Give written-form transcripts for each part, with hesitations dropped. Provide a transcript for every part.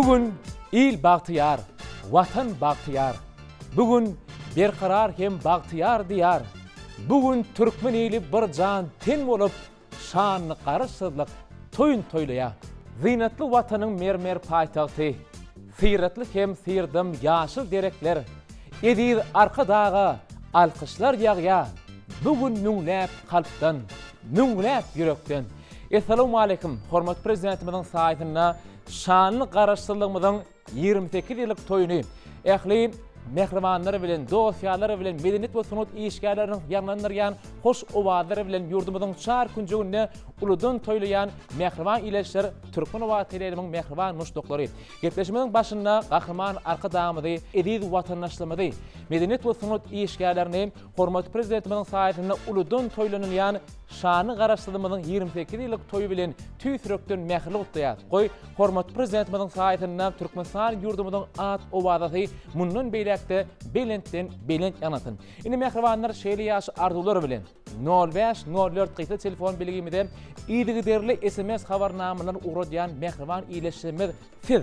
Bu gün il bagtyýar, Watan bagtyýar. Bu gün berkarar hem bagtyýar Diýar. Bu gün türkmen ili bir jan ten bolup, şanly Garaşsyzlyk toýun toýlaýar. Zynatly Watanyň mermer paýtagty, syratly hem syrdam ýaşyl derekler, eziz Arkadaga alkyşlar ýagýar bu gün müňläp kalpdan, müňläp ýürekden. Essalawmaleýkim, hormatly Prezidentimiziň saýasynda şanly Garaşsyzlygymyzyň 28 ýyllyk toýuny ähli mähribanlar bilen, dost-ýarlar bilen, medeniýet we sungat işgärleriniň ýaňlandyrýan hoş owazlary bilen ýurdumyzyň çar künjeginde uludan toýlaýan mähriban ildeşler, Türkmen owazy teleýaýlymyň mähriban muşdaklary. Gepleşigimiziň başynda Gahryman Arkadagymyzy, eziz watandaşlarymyzy, medeniýet we sungat işgärlerini hormatly Prezidentimiziň saýasynda uludan toýlanylýan şanly Garaşsyzlygymyzyň 28 ýyllyk toýy bilen tüýs ýürekden mähirli gutlaýarys. Goý, hormatly Prezidentimiziň saýasynda Türkmenistan ýurdumyzyň at-owazasy mundan beýläk-de belentden belent ýaňlansyn. Indi mähribanlar şeýle ýagşy arzuwlar bilen nol bäş, nol dört gysga telefon belgimize yzygiderli sms habarnamalaryny ugradýan mähriban ildeşlerimiz siz!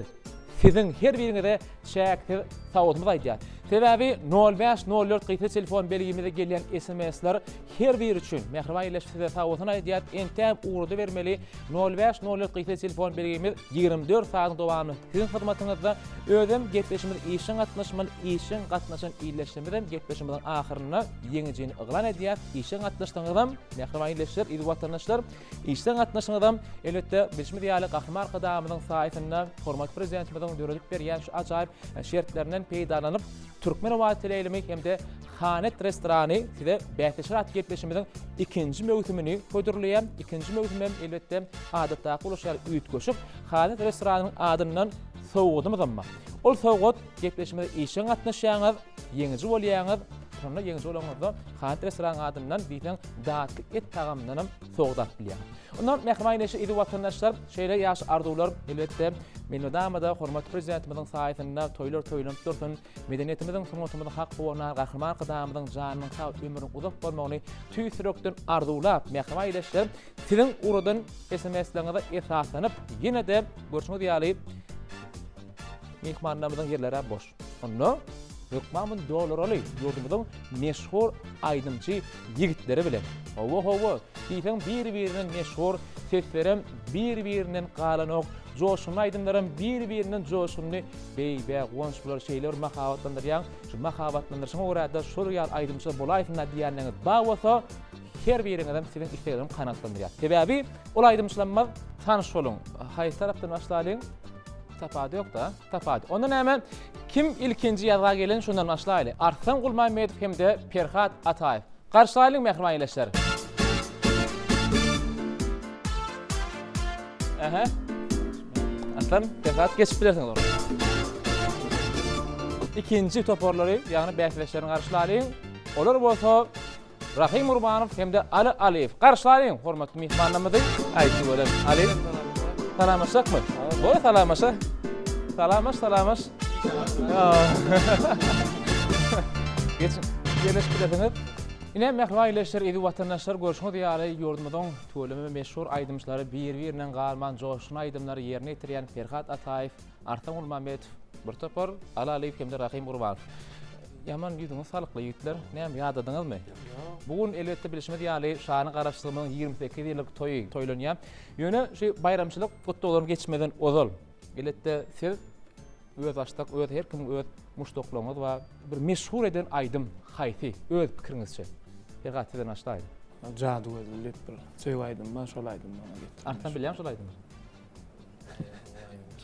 Siziň her biriňize çäksiz sagbolsunymyzy aýdýas. Sebäbi nol bäş, nol dört gysga telefon belgimize gelýän SMS-ler her biri üçin mähriban ildeş size sagbolsun aýdýas. Entäp ugradybermeli nol bäş, nol dört gysga telefon belgimiz 24 sagatyň dowamynda siziň hyzmatyňyzda. Özem gepleşigimize işjeň gatnaşmaly, işjeň gatnaşan ildeşlerimizem gepleşigimiziň ahyrynda ýeňijini yglan edýäs. Işjeň gatnaşsaňyzam mähriban ildeşler, eziz watandaşlar, Işjeň gatnaşyňyzam, elbetde, bilşimiz ýaly, Gahryman Arkadagymyzyň saýasynda, hormatly Prezidentimiziň döredip berýän şu ajaýyp şertlerinden peýdalanyp, Türkmen howaýy teleýaýlymy hem-de Hanet restorany size Bäsleşik atly gepleşigimiziň ikinji möwsümini hödürleýär. Ikinji möwsüm hem, elbetde, adatdaky bolşy ýaly üýtgeşik. Hanet restoranynyň adyndan sowgadymyzam bar. Ol sowgat gepleşigimize işjeň gatnaşýaňyz, ýeňiji bolýaňyz. Şonda ýeňiji bolanyňyzda Hanet restoranyň adyndan diýseň datly et tagamyndanam sowgat alyp bilýäňiz. Ondan mähriban eşi eziz watandaşlar, şeýle ýagşy arzuwlar elbetde elmydama-da hormatly Prezidentimiziň saýasynda toýlar toýlanyp dursun, medeniýetimiziň, sungatymyzyň hak howandary Gahryman Arkadagymyzyň janynyň sag, ömrüniň uzak bolmagyny tüýs ýürekden arzuwlap, mähriban ildeşler, siziň ugradan SMS-leriňize esaslanyp, ýene-de görşüňiz ýaly myhmanlarymyzyň ýerleri boş. Onda hökman muny dolduraly ýurdumyzyň meşhur aýdymçy ýigitleri bilen. Hawa, hawa, diýseň bir-birinden meşhur, seslerem bir-birinden galanok, joşgunly aýdymlaram bir-birinden joşgunly. Beý-be, Guwanç bulary şeýle bir mahabatlandyrýaň, şu mahabatlandyryşyňa görä-de şol ýaly aýdymçy bolaýsyn-da diýýänleriňiz bar bolsa, her biriňizem siziň islegiňizi kanagatlandyrýar. Sebäbi ol aýdymçylarymyz tanyş boluň. Haýsy tarapdan başlalyň? Tapawudy ýok-da. Tapady. Onda näme? Kim ilkinji ýazga gelen şondan başlaýly. Arslan Gulmämmedow hem-de Perhat Ataýew. Garşylaýlyň mähriban ildeşler. Aha. Arslan, Perhat geçip bilersiňiz orna. Ikinji toparlary, ýagny bäsdeşlerini garşylaýlyň. Olar bolsa Rahym Gurbanow hem-de Aly Alyýew. Garşylaýyň hormatly myhmanlarymyzy. Aý tüweleme. Aly. Salamlaşjakmy? Goý salamlaşa. Salamlaş, salamlaş. Geçiň. Ýerleşip bilersiňiz. Ine, mähriban ildeşler, eziz watandaşlar, görşüňiz ýaly, ýurdumyzyň tüweleme meşhur aýdymçylary bir-birinden galman joşgunly aýdymlary ýerine ýetirýän Perhat Ataýew, Arslan Gulmammedow bir topar, Aly Alyýew hem-de Rahym Gurbanow. Ýaman ýüzüňiz salykly ýigitler. Näme, ýadadyňyzmy? Bu gün elbetde bilşimiz ýaly şanly Garaşsyzlygymyzyň 28 ýyllyk toýy toýlanýar. Ýöne şu baýramçylyk gutlaglaryny geçmezden ozal, elbetde siz özbaşdak öz her kimiň öz muşdaklaryňyz bar. Bir meşhur eden aýdym haýsy öz pikiriňizçe? Perhat sizden başlaýyn. Jady gözli diýip bir söýgi aýdym bar, şol aýdymy maňa getir. Arslan bilýäňmi şol aýdymy?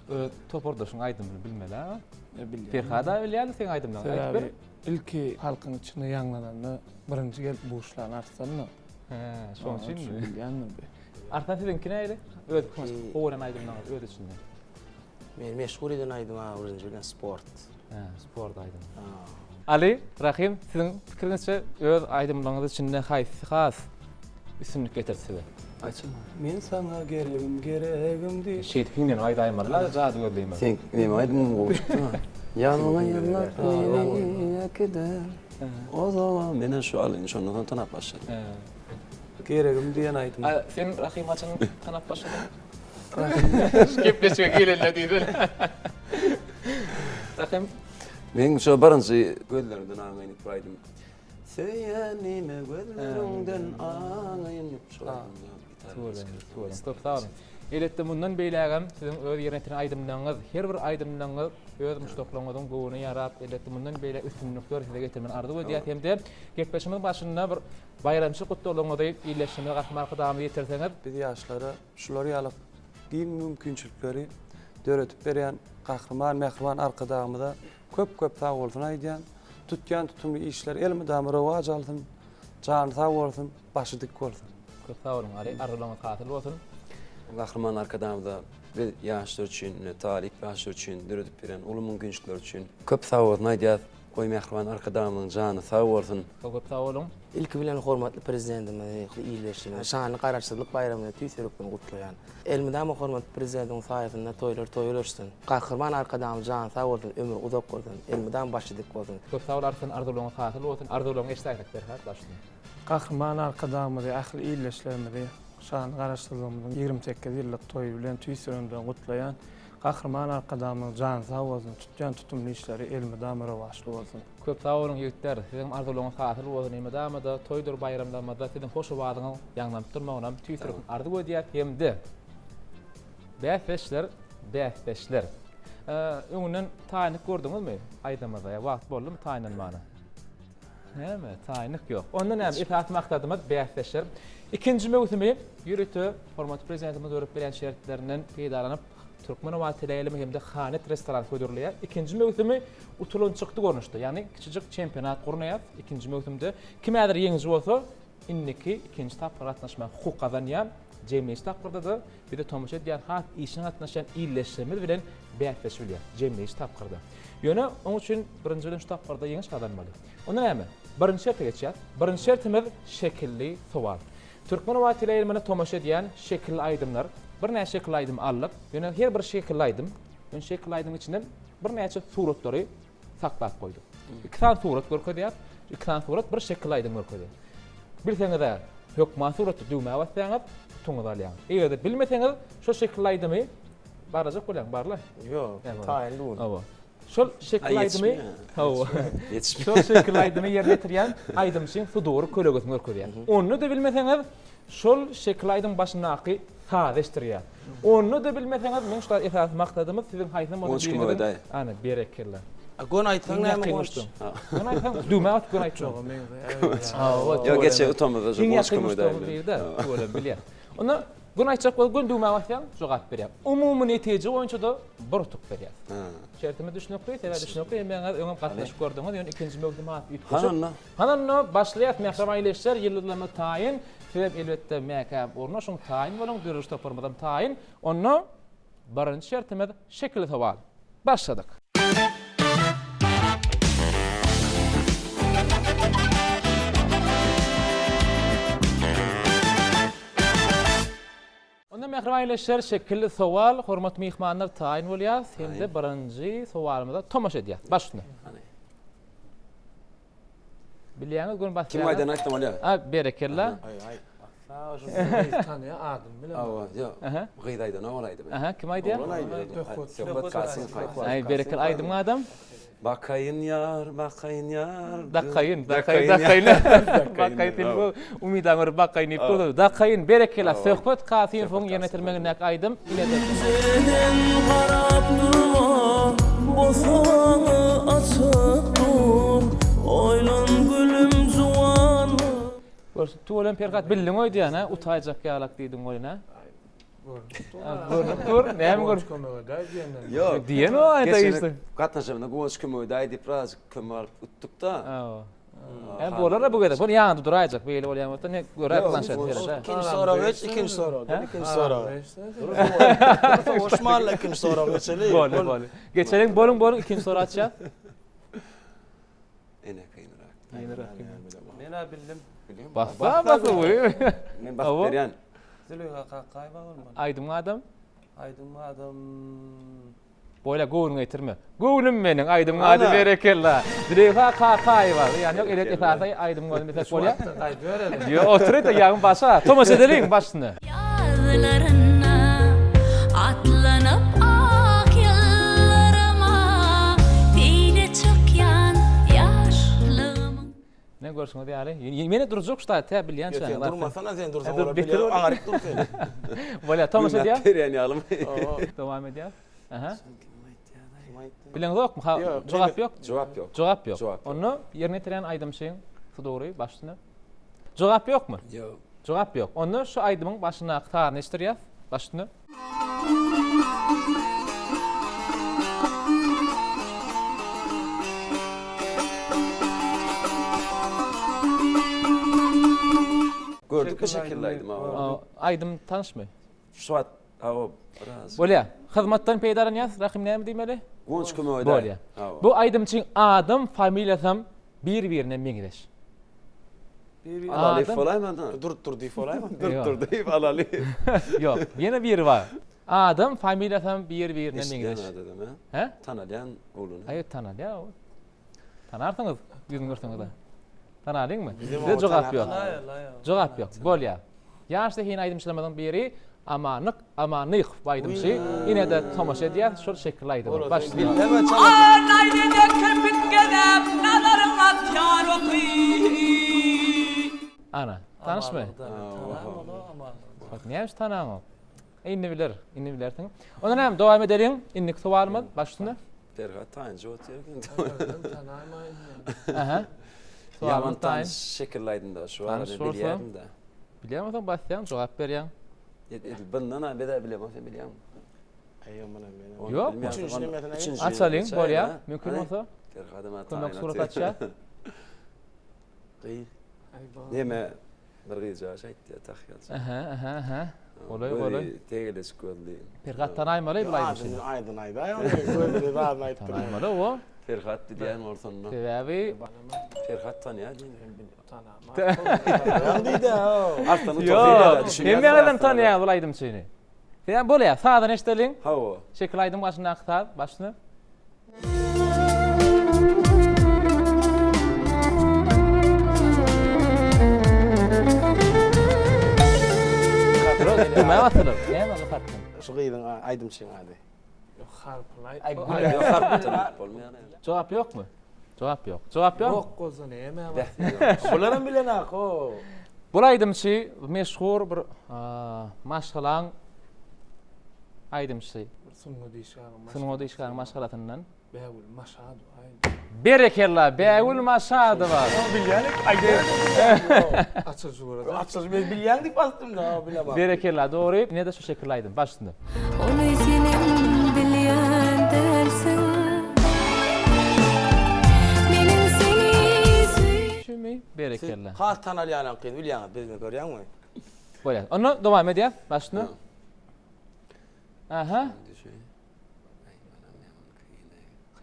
Öz topardaşyň aýdymyny bilmeli a. Bilýän. Perhat aga bilýärdi seň aýdymlaryňy. Aýdyp ber. Ilki halkyň içinde ýaňlananda birinji gelip buşlan Arslandy. Hä, şoň üçinmi? Bilýändir bi. Arslan siziňki nähili? Öz pikiriňiz, gowy gören aýdymlaryňyz öz içinde. Meni meşhur eden aýdym aga birinji bilen sport. Hä, sport aýdymy. Aly, Rahym, siziň pikiriňizçe öz aýdymlaryňyz içinde haýsysy has üstünlik getirdi size? Aýtjak. Men saňa geregim, geregim diýip. Şeýdip hiňlenip aýdaýmalylar jady gözleýmez. Seň näme aýdymyň gowy çykdy. Ýanyňa ýygnap meni äkider. O zaman men şu Alyny şondan soň tanap başladym. Geregim diýen aýdym. Sen Rahym haçan tanap başladyň? Gepleşige gelende diýsene. Bakym. Meň şo birinji gözleriňden aňaýyn diýip bir aýdym. Söýenime gözleriňden aňaýyn diýip şol aýdym. Tüweleme, tüweleme. Köp sag boluň. Elbetde mundan beýlägem siziň öz ýerine ýetiren aýdymlaryňyz, her bir aýdymlaryňyz öz muşdaklaryňyzyň göwnüne ýarap, elbetde mundan beýläk üstünlikler size getirmegini arzuw edýäs hem-de gepleşigimiziň başynda bir baýramçylyk gutlaglaryňyzy ildeşlerimize Gahryman Arkadagymyza ýetirseňiz. Biz ýaşlara şular ýaly giň mümkinçilikleri döredip berýän Gahryman mähriban Arkadagymyza köp-köp sagbolsun aýdýan. Tutýan tutumly işleri elmydama rowaç alsyn, jany sag bolsun, başy dik bolsun. Köp sag boluň Aly, arzuwlaryňyz hasyl bolsun. Gahryman Arkadagymyza biz ýaşlar üçin, talyp ýaşlar üçin döredip beren uly mümkinçilikleri üçin köp sagbolsun aýdýas. Goý Mähriban Arkadagymyzyň jany sag bolsun. Köp sag boluň. Ilki bilen hormatly Prezidentimizi ildeşligimizi şanly Garaşsyzlyk baýramy bilen tüýs ýürekden gutlaýan. Elmydama hormatly Prezidentiň saýasynda toýlar toý ulaşsyn. Gahryman Arkadagymyz jany sag bolsun, ömri uzak bolsun, elmydama başy dik bolsun. Köp sag bol Arslan arzuwlaryňyz hasyl bolsun. Arzuwlaryňy eşidäýsek Perhat başda. Gahryman Arkadagymyzy ähli ildeşlerimizi şanly Garaşsyzlygymyzyň 28 ýyllyk toýy bilen tüýs ýüregimden gutlaýan. Gahryman Arkadagymyzyň jany sag bolsun, tutýan tutumly işleri elmydama rowaçly bolsun. Köp sag boluň ýigitler, siziň arzuwlaryňyz hasyl bolsun, elmydama-da toýdur baýramlarymyzda siziň hoş owazyňyz ýaňlanyp durmagynam tüýs ýürekden arzuw edýäs hem-de bäsdeşler bäsdeşler. Öňünden taýynlyk gördüňizmi aýdymyza ýa wagt boldumy taýynlanmana? Näme, taýynlyk ýok. Onda näme, esasy maksadymyz bäsdeşler. Ikinji möwsümi ýörite hormatly Prezidentimiz dörüp berýän şertlerinden peýdalanyp, Türkmenobat teleýaýlymy hem-de Hanet restorany hödürleýär. Ikinji möwsümi utulan çykdy görnüşde, ýagny kiçijik çempionat gurnaýar. Ikinji möwsümde kim häzir ýeňiji bolsa, indiki ikinji tapgyra gatnaşmaga hukuk gazanýar. Jemleýji tapgyrda-da bize tomaşa edýän has işjeň gatnaşýan ildeşlerimiz bilen bäsleşip bilýär. Jemleýji tapgyrda. Ýöne onuň üçin birinji bilen şu tapgyrda ýeňiş gazanmaly. Onda näme? Birinji şerte geçýäs. Birinji şertimiz şekilli sowal. Türkmen owazy teleýaýlymyna tomaşa edýän şekilli aýdymlar. Birnäçe şekilli aýdym aldyk. Ýöne her bir şekilli aýdym, ýöne şekilli aýdymyň içinden birnäçe suratlary saklap goýduk. Iki sany surat görkezýär. Iki sany surat bir şekilli aýdym görkezýär. Bilseňiz-ä, hökman suratda düwmä basýaňyz, utuňyzy alýaňyz. Eger-de bilmeseňiz, şol şekilli aýdymy barlajak bolýaň, barla. Ýok, taýyn dur. Hawa. Şol şekilli aýdymy, hawa. Şol şekilli aýdymy ýerine ýetirýän aýdymçyň sudury kölegesini görkezýär. Onda-da bilmeseňiz, şol şekilli aýdymyň başyndaky sazy eşitdirýär. Onda-da bilmeseňiz, meň şu esasy maksadymyz siziň haýsam bolsa biriňiziň Ana, berekella. A göni aýtsaň näme Guwanç? Göni aýtsaň, düwmä basyp göni aýtsaň. Hawa, Ýok, geçen utamyzda şu Guwanç kömek edäýdi. Tüweleme, bilýär. Onda göni aýtjak bolup göni düwmä basýaň, jogap berýär. Umumy netije boýunça-da bir utuk berýär. Şertimiz düşnükli, sebäbi düşnükli, hemmäňiz öňem gatnaşyp gördüňiz, ýöne ikinji möwsüm has üýtgeşik. Hany onda? Hany onda başlaýas, mähriban ildeşler, ýyldyzlarymyz taýyn. Sizem elbetde mäkäm ornaşyň, taýyn boluň, dörediş toparymyzam taýyn. Onda birinji şertimiz şekilli sowal. Başladyk. Onda mähriban ildeşler, şekilli sowal, hormatly myhmanlar taýyn bolýas hem-de birinji sowalymyza tomaşa edýäs. Baş üstüne. Bilýäňiz gün basýaňyz. Kim aýdan aýtsa bolýar. A berekella. Aý aý. Asla şu gyz tanýar adyny bilemok. Hawa, ýok. Gyz aýdan ol aýdymy. Aha, kim aýdýar? Oglan aýdýar. Söhbet Kasymow aýdýar. Aý berekella aýdymyň adam. Bakaýyn ýar, bakaýyn ýar. Dakaýyn, dakaýyn, dakaýyn. Bakaýyn sen bu umyda görüp bakaýyn diýip durdy. Dakaýyn, berekella Söhbet Kasymowyň ýerine ýetirmegindäki aýdym. Injeden garap durma, bosagaňy açyp dur, Oýlan gülüm juwanlyk. Görse tüweleme Perhat bildiň öýdýän hä utaýjak ýalak diýdiň welin hä. Görnüp dur. Näme görüp? Guwanç kömek edäý diýenden. Ýok. Diýen o aýda işte. Gatnaşamda Guwanç kömek edäý diýip birazjyk kömek alyp utduk-da. Hawa. Hem bolar-a bu gezek. Bul ýanynda duraýjak. Beýle bolýan bolsa ne göräý planşet seredä. Ikinji soraga geç, ikinji soraga. Gel ikinji soraga. Sowaşmaly ikinji soraga geçeli. Boldy, boldy. Geçeliň, boluň, boluň, ikinji soragy açýas. Ene kynrak. Kynrak. Men-ä bildim. Bassa, bassa. Men basyp berýän. Züleýha Kakaýewa bolmaly. Aýdymyň adam? Aýdymyň adam. Boýla göwnüňe ýetirme. Göwnüm meniň aýdymyň ady berekella. Züleýha Kakaýewa. Ýany ýok elet esasy aýdymyň adyny bilsek bolýar. Ýok otur-da ýagyň başa. Tomaşa edeliň başyna. Ýazlarynda atlanyp ak ýyldyryma. görşüňiz ýaly, ýene durjak şu taýda tä bilýänçä. Ýok, sen durmasana, sen dursaň olar bilýär, aňaryk dur sen. Bolýar, tomaşa edýär. Berýän ýalymy? Dowam edýär. Aha. Bileňzokmy? Ha, jogap ýok. Jogap ýok. Jogap ýok. Onda ýerine ýetirýän aýdymçyň sudury baş üstüne. Jogap ýokmy? Ýok. Jogap ýok. Onda şu aýdymyň başyndaky sazyny eşitdirýäs. Baş üstüne. Gördük bu şekilli aýdym awa. Aýdym tanyşmy? Şu wagt awa biraz. Bolýar. Hyzmatdan peýdalanýas. Rahym näme diýmeli? Guwanç kömek edäý. Bolýar. Bu aýdymçyň adam familiýasam bir-birine meňzeş. Alalyýew bolaýmy onda? Durt Durdyýew bolaýmy? Durt Durdyýew, Alalyýew. Ýok, ýene biri bar. Adam familiýasam bir-birine meňzeş. Eşidýän adam, hä? Hä? Tanalýan oglan. Aý, tanalýar o. Tanarsyňyz, ýüzüni görseňiz-ä. Tanalyňmy? Size jogap ýok. Jogap ýok. Bolýar. Ýaş zehin aýdymçylarymyzyň biri Amanyk Amanykow bu aýdymçy. Ine-de tomaşa edýäs şol şekilli aýdyma. Baş üstüne. Naýzada kirpik gezäp, nazaryň atýar oky. Ana, tanyşmy? Näme üçin tanaňok? Indi biler, indi bilersiň. Onda näme, dowam edeliň. Indiki sowalymyz baş üstüne. Perhat taýynja otyr eken. Aha. Ýaman tanyş şekilli aýdymda şu Tanyş arada bilýärdim-de. Bilýän bolsaň basýaň, jogap berýäň. Edil bundan ha biz-ä bilemok, sen bilýäňmi? Aý, muny men. Ýok. Üçünji nemesine Üçünji Açalyň, bolýar. Mümkin bolsa. Perhadam Kömek surat açýar. Gyz. Neme bir gyzjagaz aýtdy tahýaly. Aha, aha, aha. Golaý, golaý. Tegelejik gözli. Perhat tanaýmaly bu aýdymçyny. Aýdyn aýdaý ony. Gözli zadyny aýtdyr. Tanaýmaly o. Perhat diýýän bolsa onda. Sebäbi Perhat tanýar diýen. Ýok, hemmäňizem tanýaňyz bul aýdymçyny. Sen bolýar, sazyny eşideliň. Hawa. Şekil aýdym başyndaky saz, başyny. Düwmä basylyr. Näme gytartdyň? Şu gyzyň aýdymçyň ady. Ýok, harpyny aýt. Ýok, harpyny bolmaýar. Jogap ýokmy? Jogap ýok. Jogap ýok. Ýok bolsa näme basýaň? Bularam bilenak o. Bul aýdymçy meşhur bir maşgalaň aýdymçysy. Bir sungat işgäriniň maşgalasy. Sungat işgäriniň maşgalasyndan. Bägül Maşadowa aýdym. Berekella Bägül Maşadowa. Bilýän aýdym. Açylyşy görä. Açylyşy men bilýän diýip basdym da bilemok. Berekella dogry. Ine-de şu şekilli aýdym. Baş üstüne. Ony senem bilýän dälsiň. Meniň seni söý. Şumy? Berekella. Has tanalýanam kyn bilýäňiz bizmi görýäňmi? Bolýar. Onda dowam edýäs. Baş üstüne. Aha.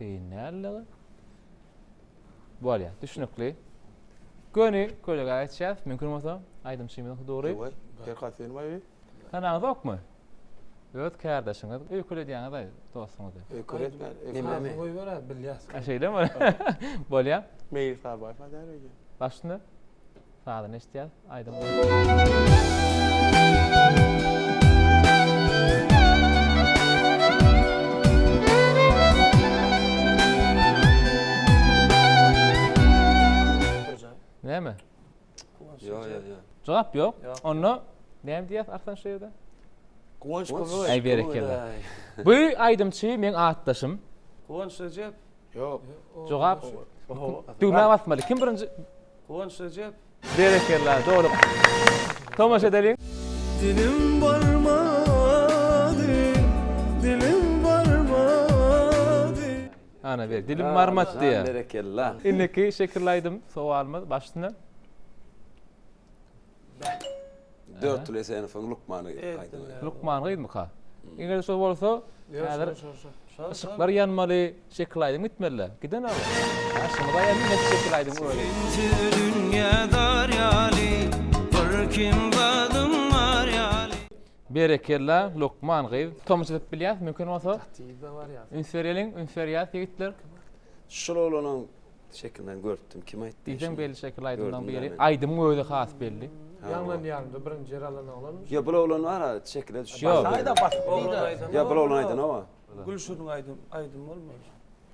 Kyn däldi. Bolýar. Düşnükli. Göni kölegä geçýäs. Mümkin bolsa aýdymçymyzyň hudury. Perhat sen baý. Tanaňyzokmy? Öz kärdeşiňiz, öýkeledýäňiz-aý dostuňyzy. Öýkeletme. Nememi? Goýber-ä, bilýäs. A şeýlemi? Bolýar. Meýil Sarybaýew däl öýdýän. Baş üstüne. Sazyny eşitýäs, aýdym. Näme? Ýok, ýok, ýok. Jogap ýok. Onda näme diýýäs Arslan şu ýerde? Guwanç kömek. Aý berekella. Bu aýdymçy meň atdaşym. Guwanç Rejep. Ýok. Jogap düwmä basmaly. Kim birinji? Guwanç Rejep. Berekella, dogry. Tomaşa edeliň. Dilim barmady, dilim barmady. Ana ber, dilim barmady diýýär. Berekella. Indiki şekilli aýdym sowalymyz baş üstüne. Dörtgül Esenowyň Lukmany aýdymy. Lukman gyzmyka? Eger şol bolsa, häzir yşyklar ýanmaly, şekil aýdym gitmeli. Giden aga. Aşyňyz aýan ýene şekil aýdym özi. Sensiz dünýä dar ýaly, bir kim zadym bar ýaly. Berekella Lukman gyz. Tomaşa edip bilýäs mümkin bolsa. Üns bereliň, üns berýäs ýigitler. Şul oglanyň şekilinden görüpdim. Kim aýtdy? Diýseň belli şekil aýdymlaryň biri. Aýdymyň özi has belli. Ýaňlanýarynda birinji ýer alan oglanmy? Ýok, bul oglan bar-a, şekile düşýär. Ýok. Aýda basyp diýdi. Ýok, bul oglan aýdanoga. Gülşirin aýdym, aýdym bolmaly.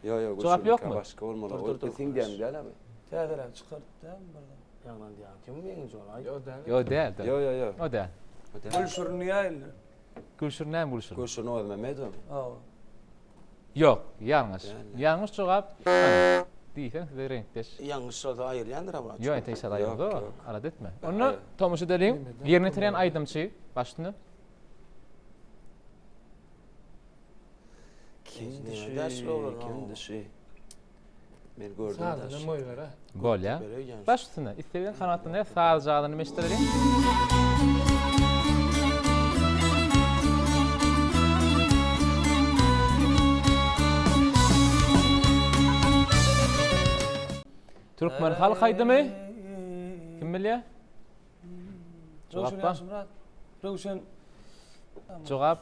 Ýok, ýok, Jogap ýokmy? Başga bolmaly. Ol siň diýen däl abi. Täzeräk çykaryp dälmi bir zat? Ýaňlan diýýän kim ýeňiji ol aý? Ýok däl. Ýok däl. Ýok ýok ýok. O däl. O däl. Gülşirin diýäýinler. Gülşirin näme Gülşirin? Gülşirin Orazmämmedowa. Hawa. Ýok, ýalňyş. Däl. Ýalňyş jogap. Hany, diýseň size reňkdeş. Ýalňyş bolsa aýyrýandyr a wraç. Ýok, entek şal Ýok, aýyrmaz o. ýok. Alada etme. Onda tomaşa edeliň. Ýerine ýetirýän aýdymçy baş üstüne. Kimdi Näme däş şu? oglan, Kimdi şu? Men gördüm Sazyny daş. goýber ha. Bolýa. Baş üstüne. Isleg bilen kanagatlanýar. Sazjagazyny meşdireliň. Türkmen halk aýdymy. Kim bilýär? Jogap bar. Röwşen. Jogap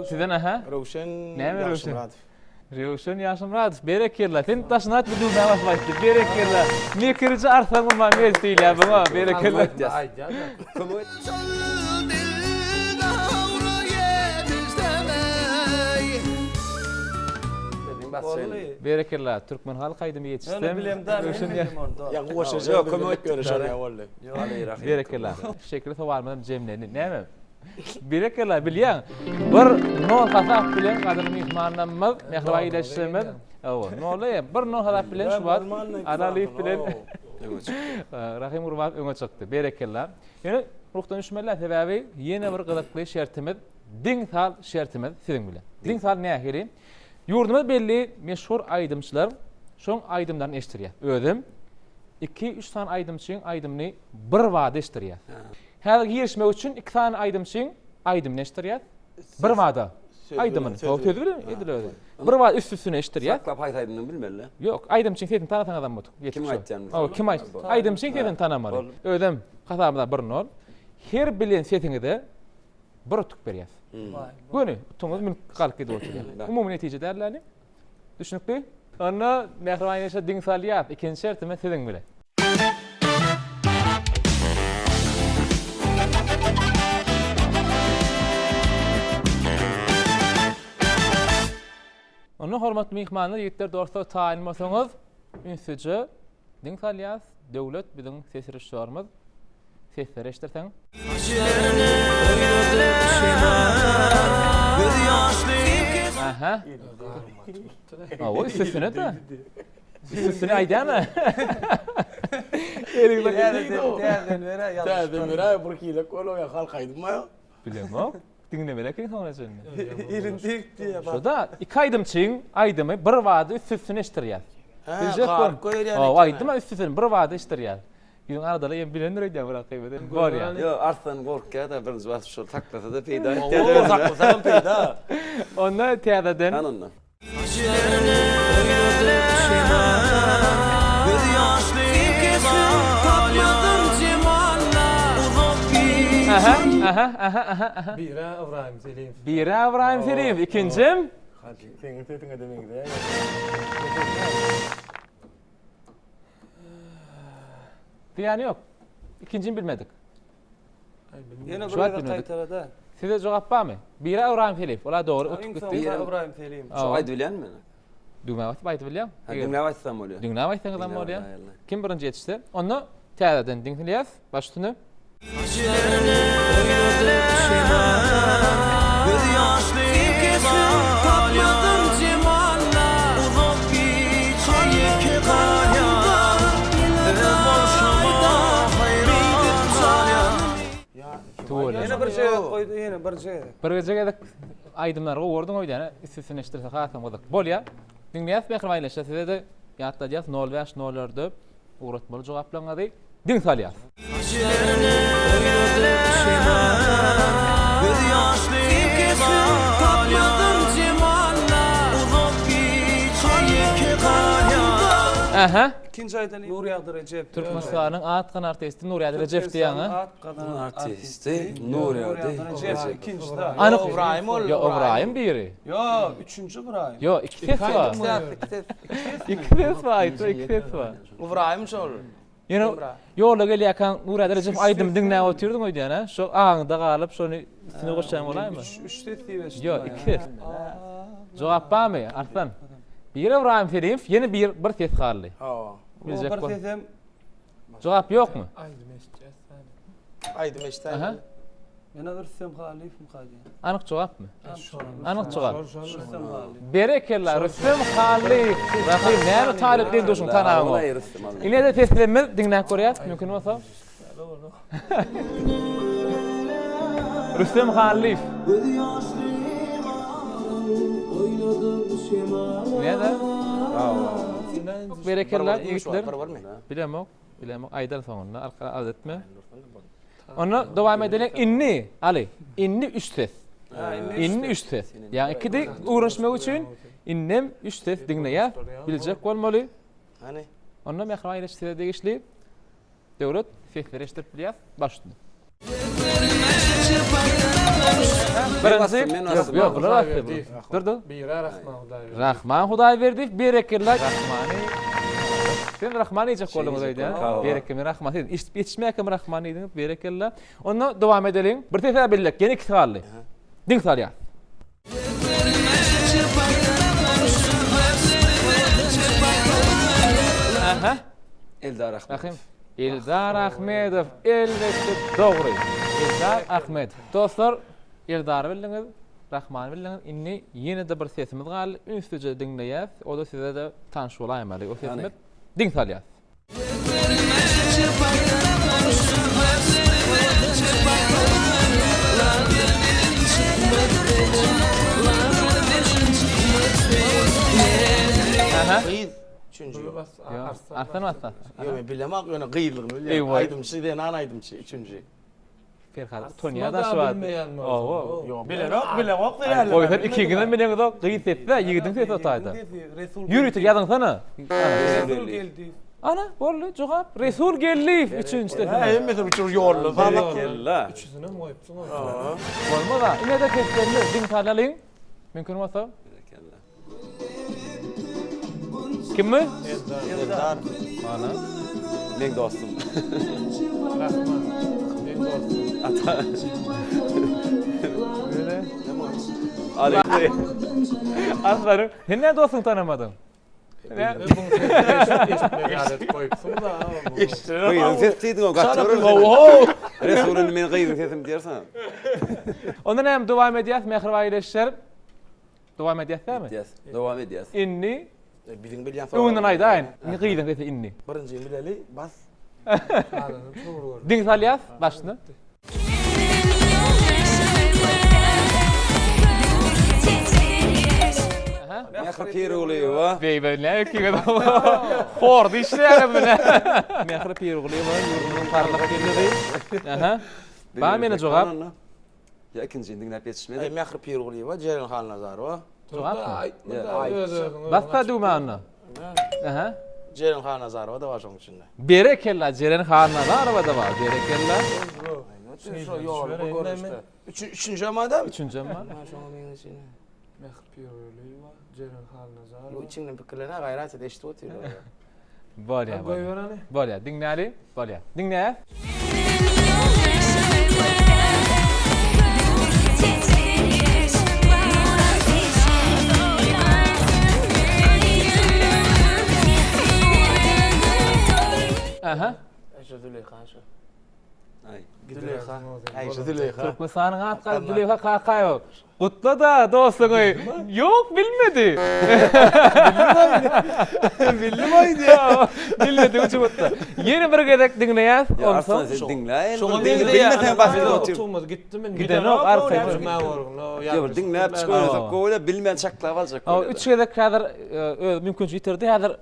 sizden aha. Röwşen Näme Röwşen? Röwşen Ýaşmyradow. Berekella. Sen daşyna aýt bir düwmä basyp aýtdy. Berekella. Mekiriji arslan bolman mez diýilýär buňa. Berekella. Aýdýar. Kömek et. Berekella. Türkmen halk aýdymy ýetişsem. Ýöne bilemdä men bildim ony. Ýa goşa Ýok, kömek et. Görüşen boldy. Berekella. Şekilli sowalymyzam jemlendi. Näme? Berekella, bilýäň. Bir nol hasap bilen gadyrly myhmanlarymyz, mähriban ildeşlerimiz, hawa, nola bir nol hasap bilen şu wagt Aralyýew bilen Öňe çykdy. Rahym Gurbanow öňe çykdy. Berekella. Ýöne ruhdan düşmeliler, sebäbi ýene bir gyzykly şertimiz, diň sal şertimiz siziň bilen. Diň sal nähili? Ýurdumyz belli meşhur aýdymçylar şoň aýdymlaryny eşitdirýär. Özem iki-üç sany aýdymçyň aýdymyny bir bada eşitdirýär. Häzir girişmek üçin iki sany aýdymçyň aýdymyny eşitdirýär. Bir bada. Aýdymyny. Sözi bilen edil özi. Bir bada üst-üstüne eşitdirýär. Saklap haýsy aýdymyny bilmeli. Ýok, aýdymçyň sesini tanasaňyzam boldy. Kim aýtýan? Hawa, kim aýt? Aýdymçyň sesini tanamaly. Özem hasabymyzda bir nol. Her bilen sesiňize bir utuk berýäs. Göni utugyňyz münüp galyp gidip oturýar. Umumy netije däl-dä Düşnükli? Onda mähriban ýaşa diň salýas. Ikinji şertimiz siziň bilen. Onda hormatly myhmanlar, ýigitler, dostlar taýyn bolsaňyz, ünsüje diň salýas. Döwlet biziň ses režissýorymyz. Sesleri eşidirseň. Aha. Awa üstüne de. Üstüne aýdýan-a. Täzeden berä ýalňyş. Täzeden berä bir hilek bol o halk aýdym Bilemok. Diňlemeli eken soňuna çenli. Elin degip diýýär. Şo-da iki aýdymçyň aýdymy bir bada üst-üstüne eşitdirýär. Hä, Biljek garyp bol. goýberýän Hawa, eken. aýdyma üst-üstüne bir bada eşitdirýär. Ýüzüň aradaly hem bilendir öýdýän bir hakyky. Bolýar. Ýok, Arslan gorkýar-da birinji basyp şol saklasa-da peýda Owo, etýär. saklasam peýda. Onda täzeden. Hany onda. Aha, aha, aha, aha, aha. Biri Ybraýym Seliýew. Biri Ybraýym Seliýew, ikinjim? Seň sesiňe-de meňzeýär. Zyýany ýok. Ikinjini bilmedik. Ýene bir Jogap gezek bilmedik. gaýtala-da. Size jogap barmy? Biri Ybraýym Seliýew. Ola dogry utup Iň gitdi. soňky Ybraýym Seliýew. Şu aýdyp bilýänmi? Düwmä basyp aýdyp bilýäň. Ha, diňläp aýtsam bolýar. Diňläp aýtsaňyzam Diňläp bolýar. aýdaýarlar. Kim birinji ýetişse, onda täzeden diňleýäs. Baş üstüne. Ýene bir gezek goýdy, ýene bir gezek. Bir gezek aýdymlary gowy gördüň öýdýän, üst-üstüne eşitdirse hasam gyzyk. Bolýar. Diňleýäs mähriban ildeşler, size-de ýatladýas nol bäş nol dörde ugratmaly jogaplaryňyzy diň salýas. Aha. Ikinji aýdan Nurýagdy Rejep. Türkmenistanyň at gazanan artisti Nurýagdy Rejep diýýäň a? At gazanan artisti Nurýagdy Rejep. Ikinji da. Anyk Ybraýym ol. Ýok, Ybraýym biri. Ýok, üçünji Ybraýym. Ýok, iki ses bar. Iki ses bar, aýtma, iki ses bar. Ybraýym şol. Ýöne ýolda gelýärkäň Nurýagdy Rejep aýdym diňläp otyrdyň öýdýän, a? Şo aňyňda galyp, şony üstüne goşýan bolaýmy? Üç, üç ses diýip eşitdim. Ýok, iki ses. Jogap barmy, Arslan? Biri Ybraýym Selimow, ýene bir, bir ses galdy. Hawa. Biljek Bir bol. sesem Jogap ýokmy? Aýdym eşitýäs. Aýdym eşitýän. Ýene Rüstem Halyýewmyka diýýän. Anyk jogapmy? Anyk jogap. Rüstem Halyýew. Berekella Rüstem Halyýew. Rahym näme talyp deň duşuň tanaňok. Ine-de seslenmez diňläp görýäs mümkin bolsa. Rüstem Hallyýew. Näde? Berekella ýigitler. Bilemok, bilemok. Aýdar soňunda arka alada etme. Onda dowam edeliň. Indi, Aly, indi üç ses. Indi üç ses. Ýa ikidi öwrenişmek üçin indem üç ses diňleýär. Biljek bolmaly. Hany? Onda mähriban ýeneş size degişli. Döwlet sesleri eşidip bilýäs. Baş üstüne. Birinji, ýok, ýok, bular basdy. Dur, dur. Biri Rahman Hudaýberdiýew. Rahman Hudaýberdiýew, berekella. Rahmany. Sen Rahman diýjek bolduňyz öýdýän. Berekella, men Rahman diýdim. Eşidip ýetişmäkäm Rahman diýdiňiz, berekella. Onda dowam edeliň. Bir ses-ä bildik, ýene ikisi galdy. Diň salýas. Aha. Eldar Ahmedow. Eldar Ahmedow elbetde dogry. Eldar Ahmedow. Dostlar, Eldary bildiňiz, Rahmany bildiňiz. Indi ýene-de bir sesimiz galdy. Ünslüje diňleýäs. O-da size-de tanyş bolaýmaly. O sesimiz diň salýas. Gyz üçünji. Arslan basda. Ýok, men bilemok, ýöne gyzlygyny bilýän. Aýdymçy, zenan aýdymçy üçünji. Perhat utanýar da şu wagt. Owo. Ýok, bilenok, bilemok diýýärler. Goý sen ikiňizem bileňizok, gyz sesi-dä, ýigidiň sesi o taýda. Ýörite ýazyňsana. Resul Geldiýew. Ana, boldy, jogap. Resul Geldiýew üçünji sesi. Hä, hemmesi bir çür ýolly. Berekella. Üçüsinem goýupsyň. Bolmaz-a. Ine-de seslenme, diň salalyň. Mümkin bolsa. Berekella. Kimmi? Eldar. Ana. Meň dostum. Rahman. Meň dostum. Ata. Nere? Ali. Aslary, sen näme dostuňy tanamadyň? Gyzyň sesi diýdiň o gaty görür. Resul indi men gyzyň sesim diýersen. Onda näme dowam edýäs mähriban ildeşler? Dowam edýäs dämi? Edýäs. Dowam edýäs. Indi biziň bilýän Öňünden aýdaýyn. Indi gyzyň sesi indi. Birinjini bileli, bas. Diň salýas başyna. Mähri Pirgulyýewa. Beýbe näme kiňe Horda işleýäňiz bu näme? Mähri Pirgulyýewa ýurdumyzyň parlak ýyldyzy. Aha. Bar meni jogap. Ýa ikinjini diňläp ýetişmedik. Aý Mähri Pirgulyýewa, Jeren Halnazarowa. Jogapmy? Basda düwme onda. Aha. Jeren Halnazarowa-da bar şoň içinde. Berekella, Jeren Halnazarowa-da bar. Berekella. Şo ýol bu görnüşde. Üçünjem adam. Üçünjem bar. Şoňa meňzeş ýene. Mähri Pirgulyýewa, Jeren Halnazarowa. Bu içiňden pikirlen-ä gaýrat et, eşidip otyrlar. Bolýar, bolýar. Bolýar, diňläli, bolýar. Diňläýäs. Aha. Şu Züleýha şu. Aý. Züleýha. Aý şu Züleýha. Türkmenistanyň at gazy Züleýha Kakaýewa. Gutla-da dostuňy. Ýok, bilmedi. Bildim aýdýa. Bilmedi üçin gutla. Ýene bir gezek diňleýäs. Onsoň Onsoň sen diňläý. Şoňa Bilmeseň basyp otyr. Otugymyz gitdimi? Gidenok, arkaýyn. Ýa bir diňläp çykyp gowy-da bilmän çaklap aljak bolýar. Üç gezek häzir öz mümkinçilik ýitirdi. Häzir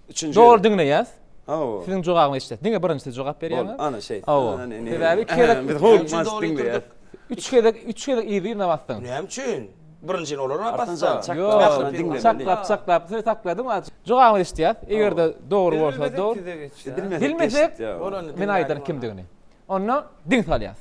Üçünji dogry diňleýäs. Hawa. Siziň jogabyňyzy eşitýäs. Diňe birinji siz jogap berýäňiz. Bol, ana şeýt. Hawa. Sebäbi iki gezek Biz howlukmaç diňleýäs. Üç gezek, üç gezek yzly-yzyna basdyň. Näme üçin? Birinjini olar hem basdy. Ýok, çaklap, çaklap, sen sakladyň. Jogabyňyzy eşitýäs. Eger-de dogry bolsa, dogry. Bilmesek, men aýdaryn kimdigini. Onda diň salýas.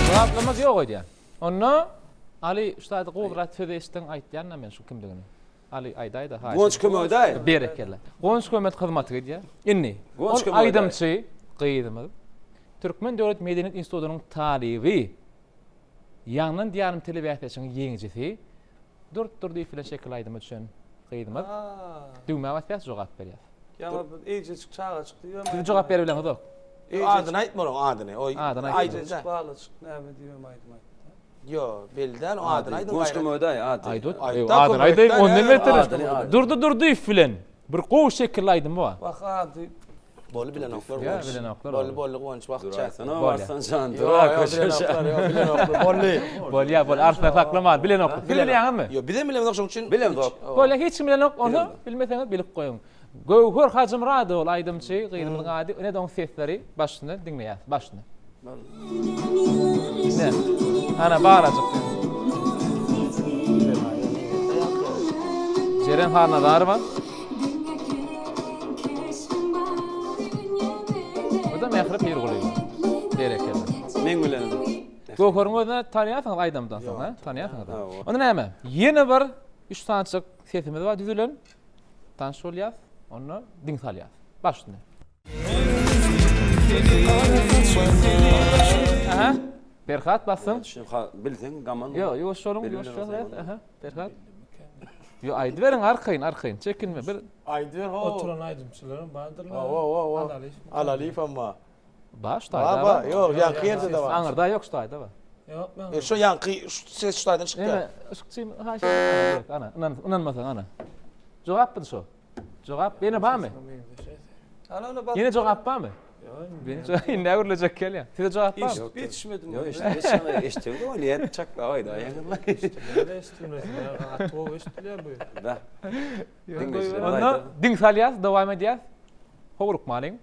Jogaplamaz ýok öýdýän. Onda Aly şu taýda gowurak söz eşitdiň aýtýan-da men şu kimdigini. Aly aýdaýda haýyş. Guwanç kömegi daýy. Berekella. Guwanç kömek hyzmaty edýär. Indi Guwanç ol kömegi daýy. aýdymçy gyzymyz Türkmen döwlet medeniýet institutynyň talyby Ýaňlan diýarym telebäsleşigiň ýeňijisi Durt Durdyýew bilen şekil aýdyma düşen gyzymyz. Düwmä basýas jogap berýäs. Ýaňy bir eýjejik çagajyk diýibem. Siz jogap bere bileňizok. Adyny aýtma onuň adyny. O Adyny aýtma. Eýjejik balajyk näme diýibem aýdym aýtdy. Ýo, belli däl, oň adyny aýdyň. Guwanç kömegi daýy ady. Aýdot. Aýtda, Adyny aýdaýyn, ondan beter. Adyny, adyny. Durdy Durdyýew bilen bir gowy şekilli aýdymy bar. Wah ady. Boldy bilenoklar Ýa, Guwanç. bilenoklar Boldy, boldy Guwanç, wagt çäkli. Duraýsana, Bolýar. Arslan jan, Ýo, dura ýo, köşeşe. bilenoklar, ýo, bilenoklar, boldy. Bolýar, bolýar. Arslan saklama, bilenoklar. Siz bilýäňizmi? Ýo, bizem bilemzok şoň üçin. Bilemzok. Bolýar, hiç kim bilenok, onda bilmeseňiz bilip goýuň. Göwher Hajymyradowa ol aýdymçy gyzymyzyň ady, ine-de oň sesleri başyny diňleýäs, başyny. Ine, ana balajyk. Jeren Halnazarowa. Bu da Mähri Pirgulyýewa. Berekella. Meň bilenim. Göwheriň özüni tanýarsyňyz aýdymdan soň, ha? Tanýarsyňyz. Onda näme? Ýene bir üç sanyjyk sesimiz bar düzülen. Tanyş bolýas, onda diň salýas. Baş üstüne. Aha. Perhat bassyň. Bilseň gaman. Ýok, ýuwaş boluň, ýuwaş boluň. Aha, Perhat. Ýok, aýdyberiň arkaýyn, arkaýyn. Çekinme. Bir Aýdyber ho. Oturan aýdymçylaram bardyr. Hawa, hawa, hawa. Alaliýew hem bar. Bar şu taýda. Bar, bar. Ýok, ýaňky ýerde-de bar. Aňyrda ýok, şu taýda bar. Ýok, men. E, şu ýaňky ses şu taýdan çykýar. Ene, yşykçy haýyş edýän. Ana, ynan, ynanmasaň ana. Jogap bir şo. Jogap ýene barmy? Ýene jogap barmy? Ýok. Indi gürlejek gelýär. Size jogap barmy? Eşidip ýetişmedim. Ýok, eşitmedim. Eşitdim o niýet çakla aýda. Eşitdim. Gaty gowy eşidilýär bu. Da. Onda diň salýas, dowam edýäs. Howlukmalyň.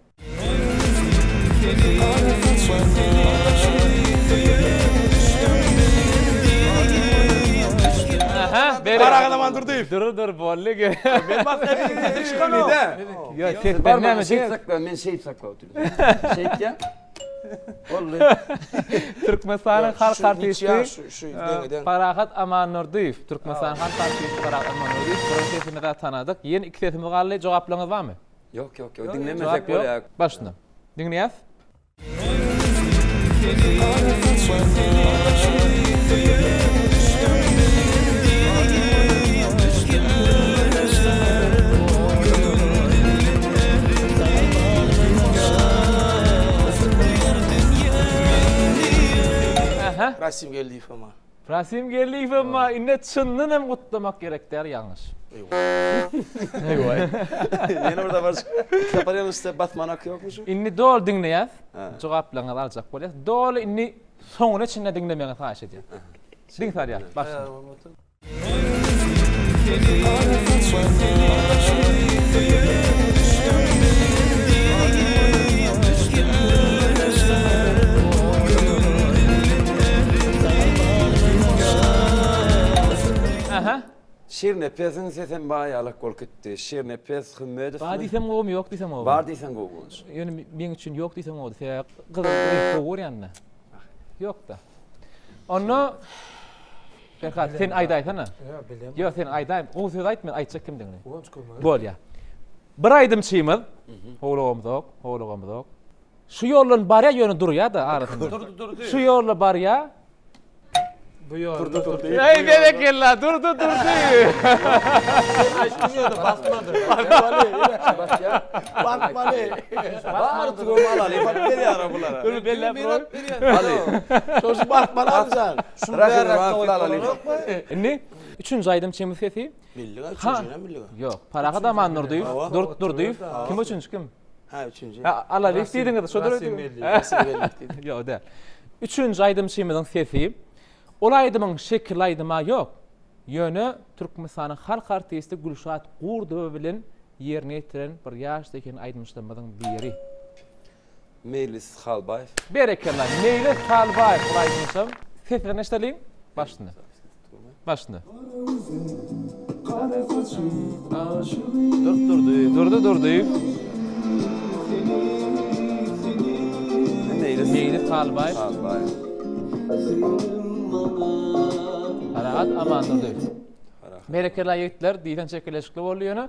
Aha, beri. Paragalaman Durdyýew. Dur dur boldy. Men basga bir sesi çykanok. Ýa sesden näme şeýt sakla, men şeýt sakla otyryn. Şeýt ýa. Boldy. Türkmenistanyň halk artisti Parahat Amannurdyýew. Türkmenistanyň halk artisti Parahat Amannurdyýew. Birinji sesimizi tanadyk. Ýene iki sesimiz galdy. Jogaplaryňyz barmy? Ýok, ýok, ýok. Diňlemesek bolýar. Başyna. Diňleýäs. Aha. Rasim Geldiýew ama. Rasim Geldiýew emma indi çyndan hem gutlamak gerek däl ýalňyş. Eýwa. Ýene bir sapar sapar ýalňyşsa basman haky ýokmy şu? Indi doly diňleýäs. Jogaplaryňyzy aljak bolýas. Doly indi soňuna çenli diňlemegiňizi haýyş edýän. Diň salýas. Başla. Aha. Şirnepesiň sesem baýalak bolup gitdi. Şirnepes Hümmedow. Bar diýsem gowumy, ýok diýsem gowumy? Bar diýseň gowy bolmuş. Ýöne meň üçin ýok diýseň gowudy. Sebäbi gyzyl reňk gowy görýän-de. Ýok-da. Onda Perhat sen aýdaýsana. Ýok, bilem. Ýok, sen aýdaý. Gowy söz aýt, men aýtjak kimdigini. Guwanç kömegi. Bolýar. Bir aýdymçymyz, howlugamyzok, howlugamyzok. Şu ýoldan barýar, ýöne durýar-da arasynda. Durdy, durdy. Şu ýolda barýar. Bu ýolda durdy. Eý, berekella, durdy, durdy. Aýtdyň ýöne basmady. Basmaly. Bar tugum alaly, bak berýär bulara. Dur, belläp goý. Aly. Şoşy basmaly aljan. Şunu bärräkde goýup bolanokmy? Indi üçünji aýdymçymyz sesi. Bildik, üçünjinem bildik. Ýok, Parahat Amandurdyýew, Durt Durdyýew. Kim üçünji kim? Ha, üçünji. Ha, Alaliýew diýdiňiz, şodur Rasim öýdüň. Rasim Geldiýew diýdim. Ýok, däl. Üçünji aýdymçymyzyň sesi. Ol aýdymyň şekili aýdyma ýok. Ýöne Türkmenistanyň halk artisti Gülşat Gurdowa bilen ýerine ýetiren bir ýaş zehin aýdymçylarymyzyň biri. Meýlis Halbaýew. Berekella, Meýlis Halbaýew bul aýdymçam. Seslerini eşideliň. Başyny. Başyny. Durt Durdyýew. Durdy Durdyýew. Meýlis. Meýlis Halbaýew. Halbaýew. Parahat Amandurdyýew. Berekella ýigitler, diýseň çekeleşikli boldy ýöne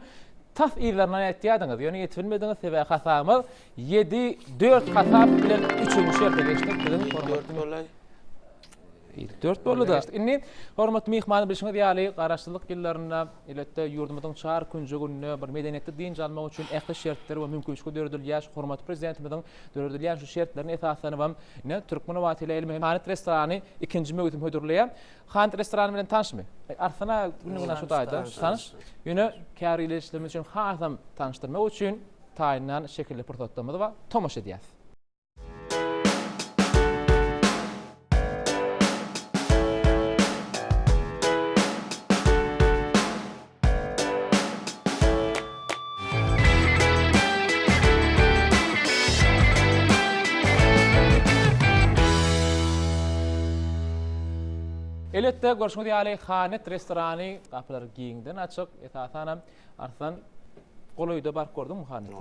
tas yzlaryndan ýetýärdiňiz, ýöne ýetip bilmediňiz, sebäbi hasabymyz ýedi, dört hasap bilen üçünji şerte geçdik. Biziň hormatly Dört boldy-da. Indi hormatly myhmany bilşiňiz ýaly, Garaşsyzlyk ýyllarynda elbetde ýurdumyzyň çar künjeginde bir medeniýetli dynç almak üçin ähli şertler we mümkinçilikler döredilýär. Şu hormatly Prezidentimiziň döredilýän şu şertlerine esaslanybam ine Türkmenobat ile elmi Hanyt restorany ikinji möwsüm hödürleýär. Hanyt restorany bilen tanyşmy? Arslan aga günüň-günden şu taýda tanyş. Ýöne käbir ildeşlerimiz üçin hasam tanyşdyrmak üçin taýynlan şekilli pursatlarymyz bar. Tomaşa edýäs. Elbetde, görşüňiz ýaly, Hanet restorany gapylary giňden açyk. Esasanam, Arslan, golaýda baryp gördüňmi Hanete?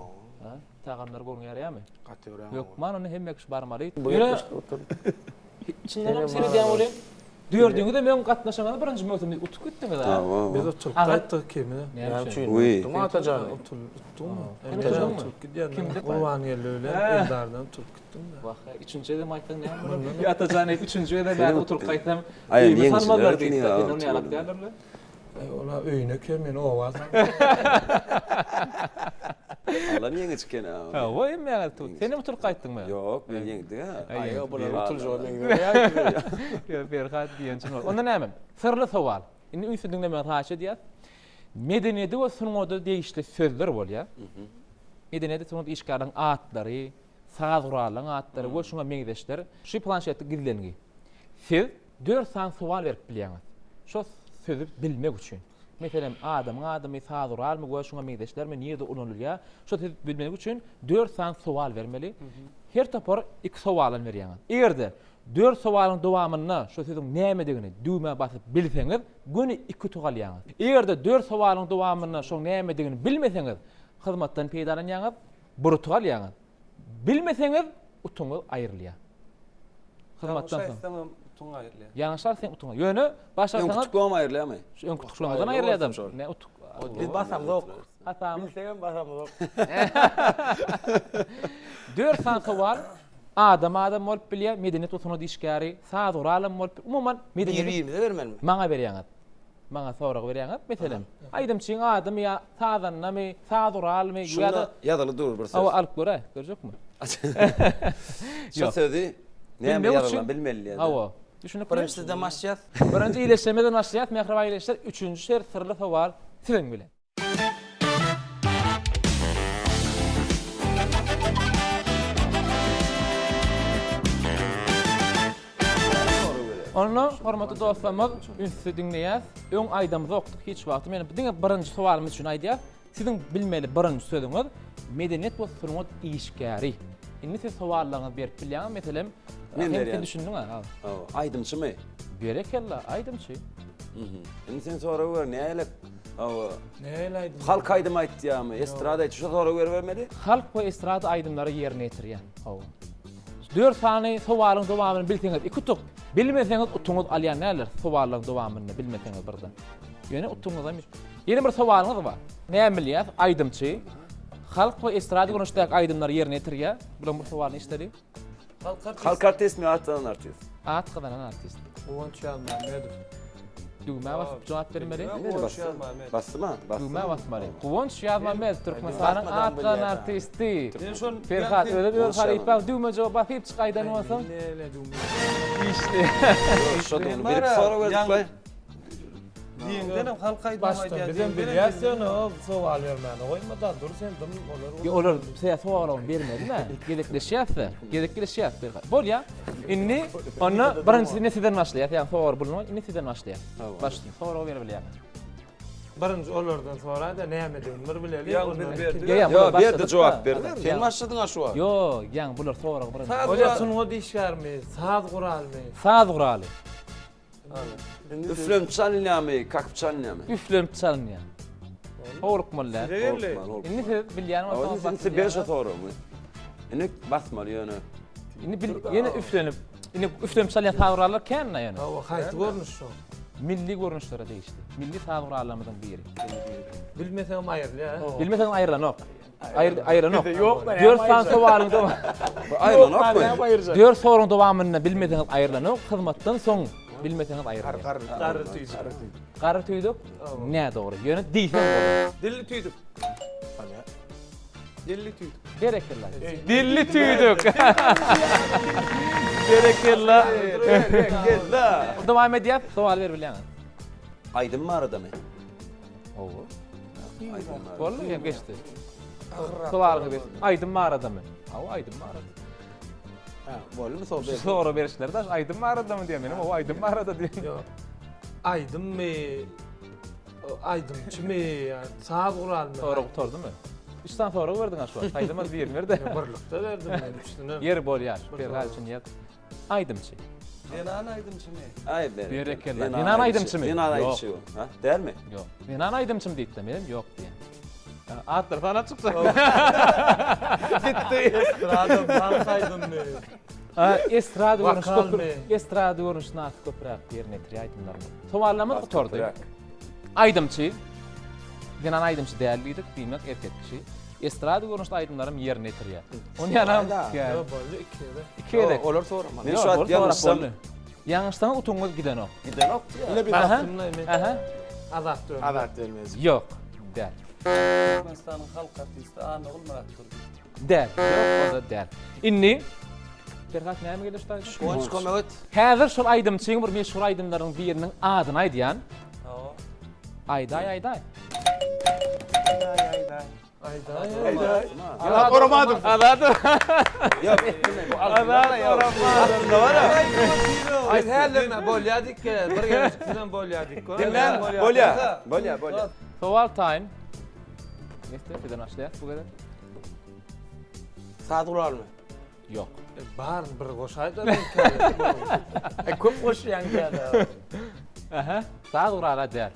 Ha, tagamlary göwnüňe ýaraýarmy? Gaty örän. Hökman onda hemme kişi barmaly. Bu gepleşikde oturyp. Çyndanam seredýän welin, dördüňizem öň gatnaşaňyz birinji möwsümde utup gitdiňiz-ä. Biz utulyp gaýtdyk ikimiz. Näme üçin? Utduňmy Atajan? Utduňmy? Utulyp gidýän. Gurbangeldi bilen Eldardan utulyp gitdim-de. Wah, üçünji gezem aýtsaň näme bolar? Atajan aýt, üçünji gezem bäri utulyp gaýtsam, öýüme salmazlar diýip, sen ony ýalak däldirle. Ola öýüne eken meni oba saldy. Alan ýeňiji eken a. Hawa hemmäňiz tut. Senem utulyp gaýtdyňmy? Ýok, biz ýeňdik a. Aý ýok, bular utuljaga meňzemeýär. Ýok, Perhat diýen çyn boldy. Onda näme? Syrly sowal. Indi ünsli diňlemegiňizi haýyş edýäs. Medeniýete we sungata degişli sözler bolýar. Medeniýet we sungat işgärleriniň atlary, saz gurallaryň atlary we şuňa meňzeşler şu planşetde gizlengi. Siz Dört sany sowal berip bilýäňiz. Şo sözi bilmek üçin. Meselem, adamyň adymy, saz guralmy we şuňa meňzeşlermi, nirede ulanylýar? Şo sözi bilmek üçin dört sany sowal bermeli. Her topar iki sowaldan berýäňiz. Eger-de dört sowalyň dowamynda şo sözüň nämedigini düwmä basyp bilseňiz, göni iki utuk alýaňyz. Eger-de dört sowalyň dowamynda şoň nämedigini bilmeseňiz, hyzmatdan peýdalanýaňyz, bir utuk alýaňyz. Bilmeseňiz utuňyz aýrylýar. Hyzmatdan soň. Ýalňyş utuň aýrylýar. Ýalňyş aýtsaň utuň. Ýöne başarsaňyz Öňki utuklam aýrylýarmy? Şu öňki utuklaryňyzdan aýrylýar adam. Ne utuk? Biz basamzok. Hatamyz. Bilsegem basamzok. Dört sany sowal adam adam bolup bilýär, medeniýet we sungat işgäri, saz guralam bolup, umuman medeniýet. Bir-birimize bermelimi? Maňa berýäňiz. Maňa sorag berýäňiz, meselem, aýdymçyň adymy ýa sazandamy, saz guralmy ýa-da Şunda ýazyly dur bir söz. Hawa, alyp göräý, görjekmi? Şu sözi näme ýazylan bilmeli diýýär. Hawa, düşünikmi? Birinji sizden başlaýas. Birinji iýleşmeden başlaýas, mähriban iýleşler, üçünji şert syrly sowal siziň bilen. Onda hormatly dostlarymyz ünsli diňleýäs. Öň aýdamyzokdyk hiç wagty. Men diňe birinji sowalymyz üçin aýdýas. Siziň bilmeli birinji sözüňiz medeniýet we sungat işgäri. Indi siz sowallaryňyzy berip bilýäňiz. Meselem, Men sen berýän. düşündiň ha. Aýdymçymy? Berekella, aýdymçy. Indi sen sorag ber, näle? Hawa. Näle aýdym? Halk aýdym aýtýarmy? Estrada aýtýar, şo sorag beribermeli. Halk we estrada aýdymlary ýerine ýetirýär. Hawa. Dört sany sowalyň dowamyny bilseňiz iki utuk, bilmeseňiz utugyňyz alýan däldir sowallaryň dowamyny bilmeseňiz birden. Ýöne utugyňyzam Ýene bir sowalyňyz bar. Näme bilýäs? Aýdymçy halk we estrada görnüşdäki aýdymlary ýerine ýetirýär. Bularyň bir sowalyny eşideliň. Halk artistmi, at gazanan artist? At gazanan artist. Guwanç Ýazmämmedow. Düwmä basyp jogap bermeli. Guwanç Ýazmämmedow. Basdyma? Düwmä basmaly. Guwanç Ýazmämmedow Türkmenistanyň at gazanan artisti. Men şol Perhat özem öz halypaň düwmejige basyp çykaýdan bolsaň. Işli. Şo düwmeni bilip sorag berdik baý. Diýeňdenem halk aýdym Başda aýdýar. bizem bilýäs ýöne o sowal bermäne goýmada dur sen dym olar. Ýa olar size sowalyny bermedi-le. Gezekleşýäs-de. Gezekleşýäs Perhat. Bolýa. Indi onda birinjisi indi sizden başlaýas. Ýagny sowal bulunman indi sizden başlaýas. Başlaýyn. Sorag berip bilýäňiz. Birinji olardan soraý-da nämedigini bir bileli. Ýa biz berdik. Ýa, Ýa berdi jogap berdi. Sen başladyň-a şu wagt. Ýok, ýaňy bular sorag birinji. Bolýa sungat işgärimi, saz guralymy? Saz guraly. Üflenip çalynýarmy, kakyp çalynýarmy? Üflenip çalynýar. Howlukmaly däl. Indi siz bilýän bolsaňyz Indi siz ber şu soragymy. Indi basmaly ýöne. Indi bil, ýene üflenip, indi üflenip çalýan saz gurallar kän-de ýöne. Hawa, haýsy görnüş şo? Milli görnüşlere degişli. Milli saz gurallarymyzyň biri. Bilmeseňem aýrylýar. Bilmeseň aýrylanok. Aýr aýrylanok. Ýok, Dört sany sowalyň dowam. Bu aýrylanokmy? Dört soragyň dowamynda bilmeseňiz aýrylanok, hyzmatdan soň bilmeseňiz aýrylýar. Garry tüýdük. Garry tüýdük nädogry. Ýöne diýseň bolar. Dilli tüýdük. Dilli tüýdük. Berekella. Dilli tüýdük. Berekella. Berekella. Dowam edýäs, sowal berip bilýäňiz. Aýdym baradamy? Hawa. Aýdym barada. Boldy, hem geçdi. Sowalyňy ber. Aýdym baradamy? Hawa, aýdym barada. Ha, boldumy sowal Şu sorag berişleri daş aýdym baradamy diýen menem, hawa aýdym barada diýen. Ýok. Aýdymmy? Aýdymçymy? Ýa saz guralymy? Sorag gutardymy? Üç sany sorag berdiň şu wagt. Saýlamaz birini ber-de. Birlikde berdim men üçüsini. Ýeri bolýar. Perhat üçin ýaz. Aýdymçy. Zenan aýdymçymy? Aý berekella. Berekella. Zenan aýdymçymy? Zenan aýdymçy. Ha, dälmi? Ýok. Zenan aýdymçymy diýipdi, menem ýok diýen. Atlar sanap çykjak. Gitdi. Estrada tans aýdymmy? Estrada görnüşi köp. Estrada görnüşini has köpräk ýerine ýetirýär aýdymlaryny. Sowallarymyz gutardy. Aýdymçy. Zenan aýdymçy däl diýdik, diýmek erkek kişi. Estrada görnüşli aýdymlaram ýerine ýetirýär. Ony ýanam Ýok, boldy iki gezek. Iki gezek. Olar soramaly. Men şu wagt ýalňyşsam. Ýalňyşsaňyz utugyňyz gidenok. Gidenok diýýär. Aha. Aha. Azat Dönmez. Azat Dönmez. Ýok, däl. Türkmenistanyň halk artisti Annagul Myratdurdy. Däl. Ýok, o-da däl. Indi Perhat näme geldi şu taýda? Guwanç kömek et. Häzir şol aýdymçyň bir meşhur aýdymlaryň biriniň adyny aýdýan. Hawa. Aýdaý, aýdaý. Aýdaý, aýdaý. Aýdaý, aýdaý. Azat Oramadow. Azat. Ýok, bu Azat Oramadow. Biz hällerine bolýa diýip gelýär. Bir gezek sizem bolýa diýip. Diňläň, bolýa. Bolýa, bolýa. Sowal taýyn. Neyse, sizden başlaýas bu gezek. Saz guralymy? Ýok. Bar bir goşaýda. E köp goşýaň diýýär. Aha, saz gurala däl.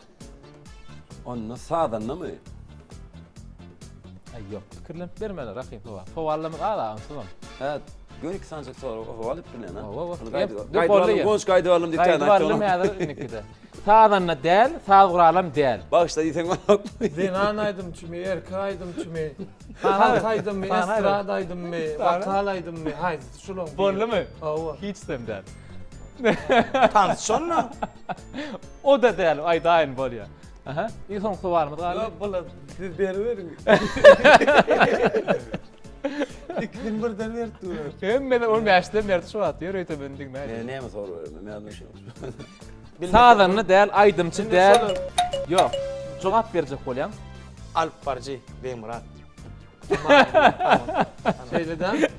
Onda sazandamy? Aý ýok, pikirlenip bermeli Rahym sowal. Sowallarymyz az agam sizem. Hä, gör iki sanjak sorag sowal edip bilýän ha. Hawa, hawa. Gaýdyp alalym, goňşy gaýdyp alalym diýip Gaýdyp alalym häzir indikide. Sazanda däl, saz guralam däl. Bagyşla diýseň bolakmy? Zenan aýdymçymy, erkek aýdymçymy, halk aýdymmy, estrada aýdymmy, wokal aýdymmy, haýsysy şulaň biri. Boldumy? Hawa. Hiçsem däl. Tans şonda. O-da däl, aýdaýyn bolýa. Aha, iň soňky sowalymyz galdy. Ýok, bular siz beriberiň. Ikisini birden berip durar. Hemmeden on bäşden berdi şu wagt, ýörite meni diňläýdi. Men näme sorag bermem, ýadymda şo. Sazanda däl, aýdymçy däl. Ýok, jogap berjek bolýaň. Alyp baryjy Begmyrat. Şeýle däl.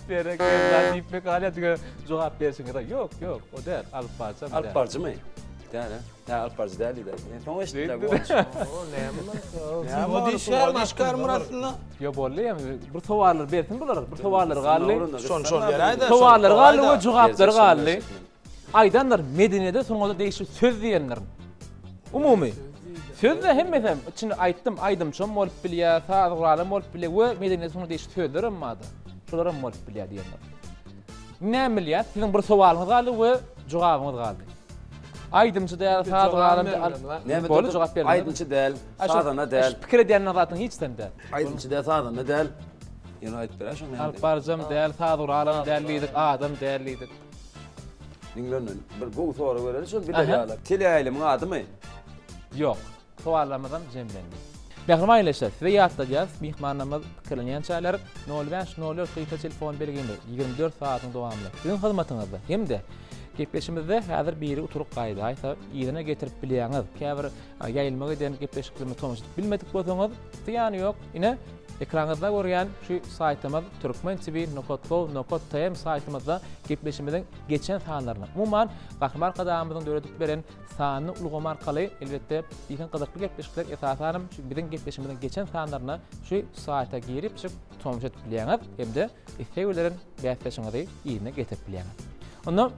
Berekella diýip galýar diňe jogap berşiňize. Ýok, ýok, o däl, alyp baryjam däl. Alyp baryjymy? Däl, hä? Alyp baryjy däl diýdi. Men soň eşitdim bu. O näme? Näme? Sungat işgärmi aslynda? Ýok boldy ýa bir sowallar bersin bular. Bir sowallar galdy. Şony şony beräýdä. Sowallar galdy we jogaplar galdy. Aýdandyr, medeniýete, sungata degişli söz diýendirin. Umumy. Söz-de hemmesem, içinde aýtdym, aýdymçam bolup bilýär, saz guralam bolup bilýär we medeniýete, sungata degişli sözlerem bardyr. Şolaram bolup bilýär diýendir. Näme bilýär? Siziň bir sowalyňyz galdy we jogabyňyz galdy. Aýdymçy däl, saz guralam däl. Näme Boldy, jogap berdim. Aýdymçy däl, sazanda däl. Pikir edýän zadyň hiçsem däl. Aýdymçy däl, sazanda däl. Ýöne aýdyp beräý şoň näme. Alyp baryjam däl, saz guralam däl diýdik, adam däl diýdik. Diňlenden bir gowy sorag bereli şol biler ýaly. Teleýaýlymyň adymy? Ýok. Sowallarymyzam jemlendi. Mähriban ildeşler, size ýatladýarys, myhmanlarymyz pikirlenýänçäler nol bäş, nol dört gysga telefon belgimiz 24 sagatyň dowamynda siziň hyzmatyňyzda hem-de gepleşigimizde häzir biri uturyp gaýdaýsa, yzyna getirip bilýäňiz. Käbir ýaýylma giden gepleşiklerimize tomaşa edip bilmedik bolsaňyz, zyýany ýok. Ine, Ekranyňyzda görýän şu saýtymyz Türkmen TV nokat gov nokat tm saýtymyzda gepleşigimiziň geçen sanlaryny, umuman Gahryman Arkadagymyzyň döredip beren sanly ulgamy arkaly elbetde diýseň gyzykly gepleşikler esasanam şu biziň gepleşigimiziň geçen sanlaryna şu saýta girip çyk tomaşa edip bilýäňiz hem-de isleg bildiren bäsdeşiňizi yzyna getirip bilýäňiz. Onda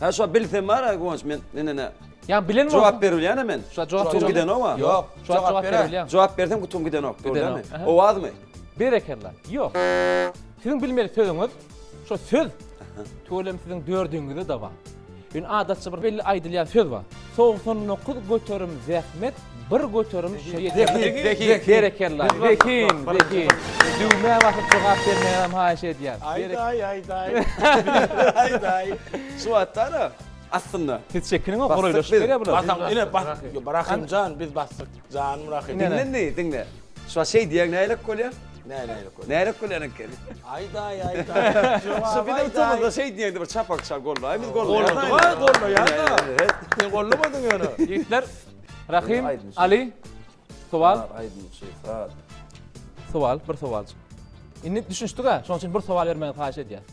Ha şo bilsem bar ha Guwanç men men Ýa bilen bolsa. Jogap berilýän men. Şu jogap Gutum gidenok ha. Ýok. Şu jogap berilýän. Jogap bersem gutum gidenok. Dogry dälmi? Owazmy? Berekella. Ýok. Siziň bilmeli sözüňiz şo söz. Tüweleme siziň dördüňizde-de bar. Ýöne adatça bir belli aýdylýan söz bar. 99% zähmet, 1% şo ýeterlik. Zehin. Berekella. Zehin, zehin. Düwmä basyp jogap bermegiňizem haýyş edýän. Aýdaý, aýdaý. Aýdaý. Şu wagtda-da aslynda. Siz çekiniň o golaýlaşyp gelýär bular. Basaň, ine bas. Rahymjan biz basdyk. Janym Rahym. Diňle indi, diňle. Şu wagt şeý diýýäň nälik bolýar? Nälik bolýar? Nälik bolýar eken? Aýdaý, aýdaý. Şu biziň utumyzda şeý diýýäňde bir çapak çal gollaý, biz gollaýas. Golladyk, gollaýas-da. Sen gollamadyň ýöne. Ýigitler, Rahym, Ali, sowal. Aýdymçy, saz. Sowal, bir sowaljyk. Indi düşünişdik-ä, şonuň üçin bir sowal bermegiňizi haýyş edýäs.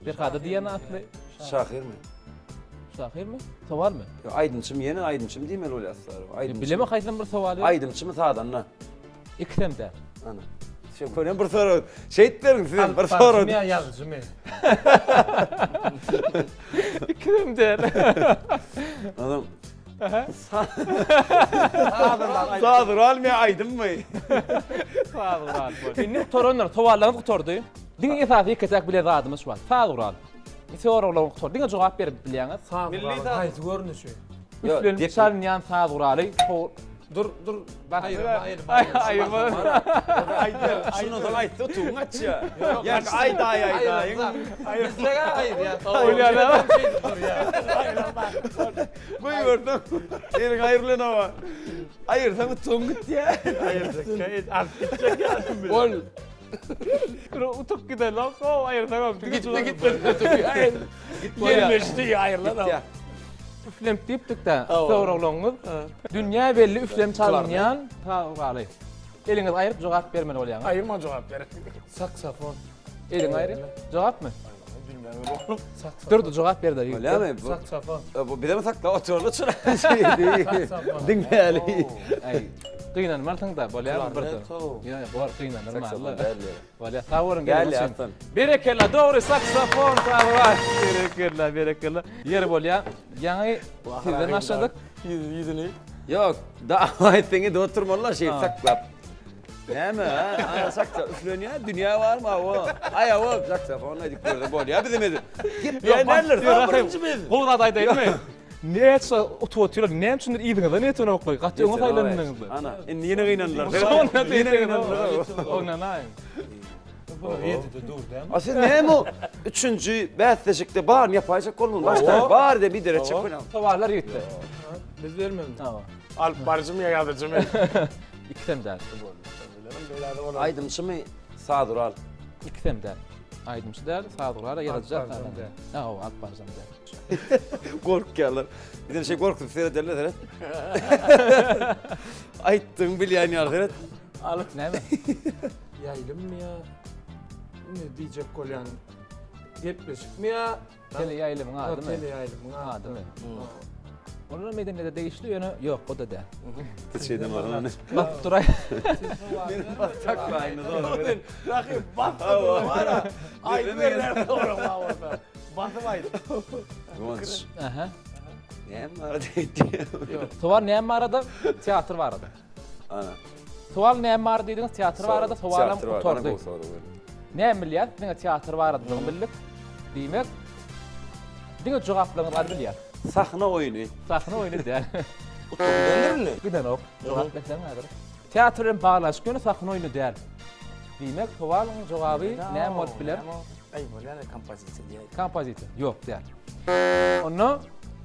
Berkada diýen atly. Şahyrmy? Şahyrmy? Sowalmy? Ýok, aýdymçymy ýene aýdymçymy diýmeli bolýar aslary. Aýdymçy. Bilemok haýsam bir sowal ber. Aýdymçymy sazanda? Ikisem däl. Ana. Şeý köne bir sorag. Şeýt beriň siz bir sorag. Alyp baryjymy ýa ýazyjymy? Ikisem däl. Adam. Saz guralmy ýa aýdymmy? Saz gural. Indi gutarandyr. Sowallaryňyz gutardy. Diňe esasy ýeke-täk bilen zadymyz şu wagt. Saz gural. Soraglaryň gutardy. Diňe jogap berip bilýäňiz. Saz guralyň haýsy görnüşi? Üflenip çalynýan saz guraly. Dur, dur. Aýyrma, aýyrma. Aýyrma. Aýdyr. Şundan soň aýtsa utugyň gaçýar. Ýa aýdaý aýdaýyň. Aýyrsaň aýyrýar. Bolýar. Goýberdim. Eliň aýrylan hawa. Aýyrsaň utugyň gitýär. Aýyrjak, alyp gitjek ýaly. Ol. Utuk gider lan, how aýyrsaňam. Gitdi, gitdi. Ýerleşdi, aýrylan. Üflemp diýipdik-de, soraglaryňyz. Dünýä belli üflem çalynýan saz guraly. Eliňizi aýryp jogap bermeli bolýaňyz. Aýyrman jogap ber. Saksofon. Eliňi aýryp. Jogapmy? Durdy jogap berdi. Bolýarmy? Bu Saksofon. Bu bizem saklap oturarly çyra. Diňläli. Aý, gynanmarsyň-da, bolýarmy birden? Ýa, bor, gynanyrman. Bolýar, sag boluň geleniň üçin. Berekella, dogry, saksofon sag bol. Berekella, berekella. Ýeri bolýar. Ýaňy sizden başladyk. Ýüzüni. Ýok, dawa etseň edip oturmalylar şeýdip saklap. Näme, ha? Ana saksa üflenýär, dünýä barmy awa? Aý awa, saksofon aýdyp görse bolýar bizim edip. Gepleýänler. Birinji biz. Gowy zat aýdaýynmy? Näçe utup otyrlar, näme üçindir yzyňyzdan ýetenoklar, gaty öňe saýlandyňyzlar. Ana, indi ýene gynandylar. Ýene gynandylar. Oňlanaýyň. Ýedide dur dämi? A siz näme o üçünji bäsleşikde baryny ýapaýjak bolduňyz? Başda bar diýip idere etjek bolýaň. Sowallar ýitdi. Biz bermeli. Tamam. Alyp baryjymy ýa ýazyjymy? Ikisem däl. Aýdymçymy, saz gural? Ikisem däl. Aýdymçy däl, saz gural, ýazyjy däl. Hawa, alyp baryjam däl. Gorkýarlar. Bizem şey gorkup serederler seret. Aýtdyň bilýän ýaly seret. Alyp näme? Ýaýlymmy ýa? Indi diýjek bolýan gepleşikmi ýa? Teleýaýlymyň adymy? Teleýaýlymyň adymy? Olar medeniýete degişli, ýöne ýok, o da däl. Şeýdem ony. Basyp duraý. Meni basaklaýyn zor. Rahym basyp dur. Aýdyp berler soraň bar bolsa. Basyp aýt. Guwanç. Aha. Näme barada diýdi? Sowal näme barada? Teatr barada. Ana. Sowal näme barada diýdiňiz? Teatr barada sowalam gutardy. Näme bilýäs? Diňe teatr baradadygyny bildik. Diýmek, diňe jogaplaryňyzy alyp bilýäs. Sahna oýny. Sahna oýny däl. Utup gidendir indi. Gidenok. Jogap berseň häzir. Teatr bilen baglanyşyk ýöne sahna oýny däl. Diýmek, sowalyň jogaby näme bolup biler? Aý, bolýar kompozisiýa diýäý. Kompozisiýa. Ýok, däl. Onda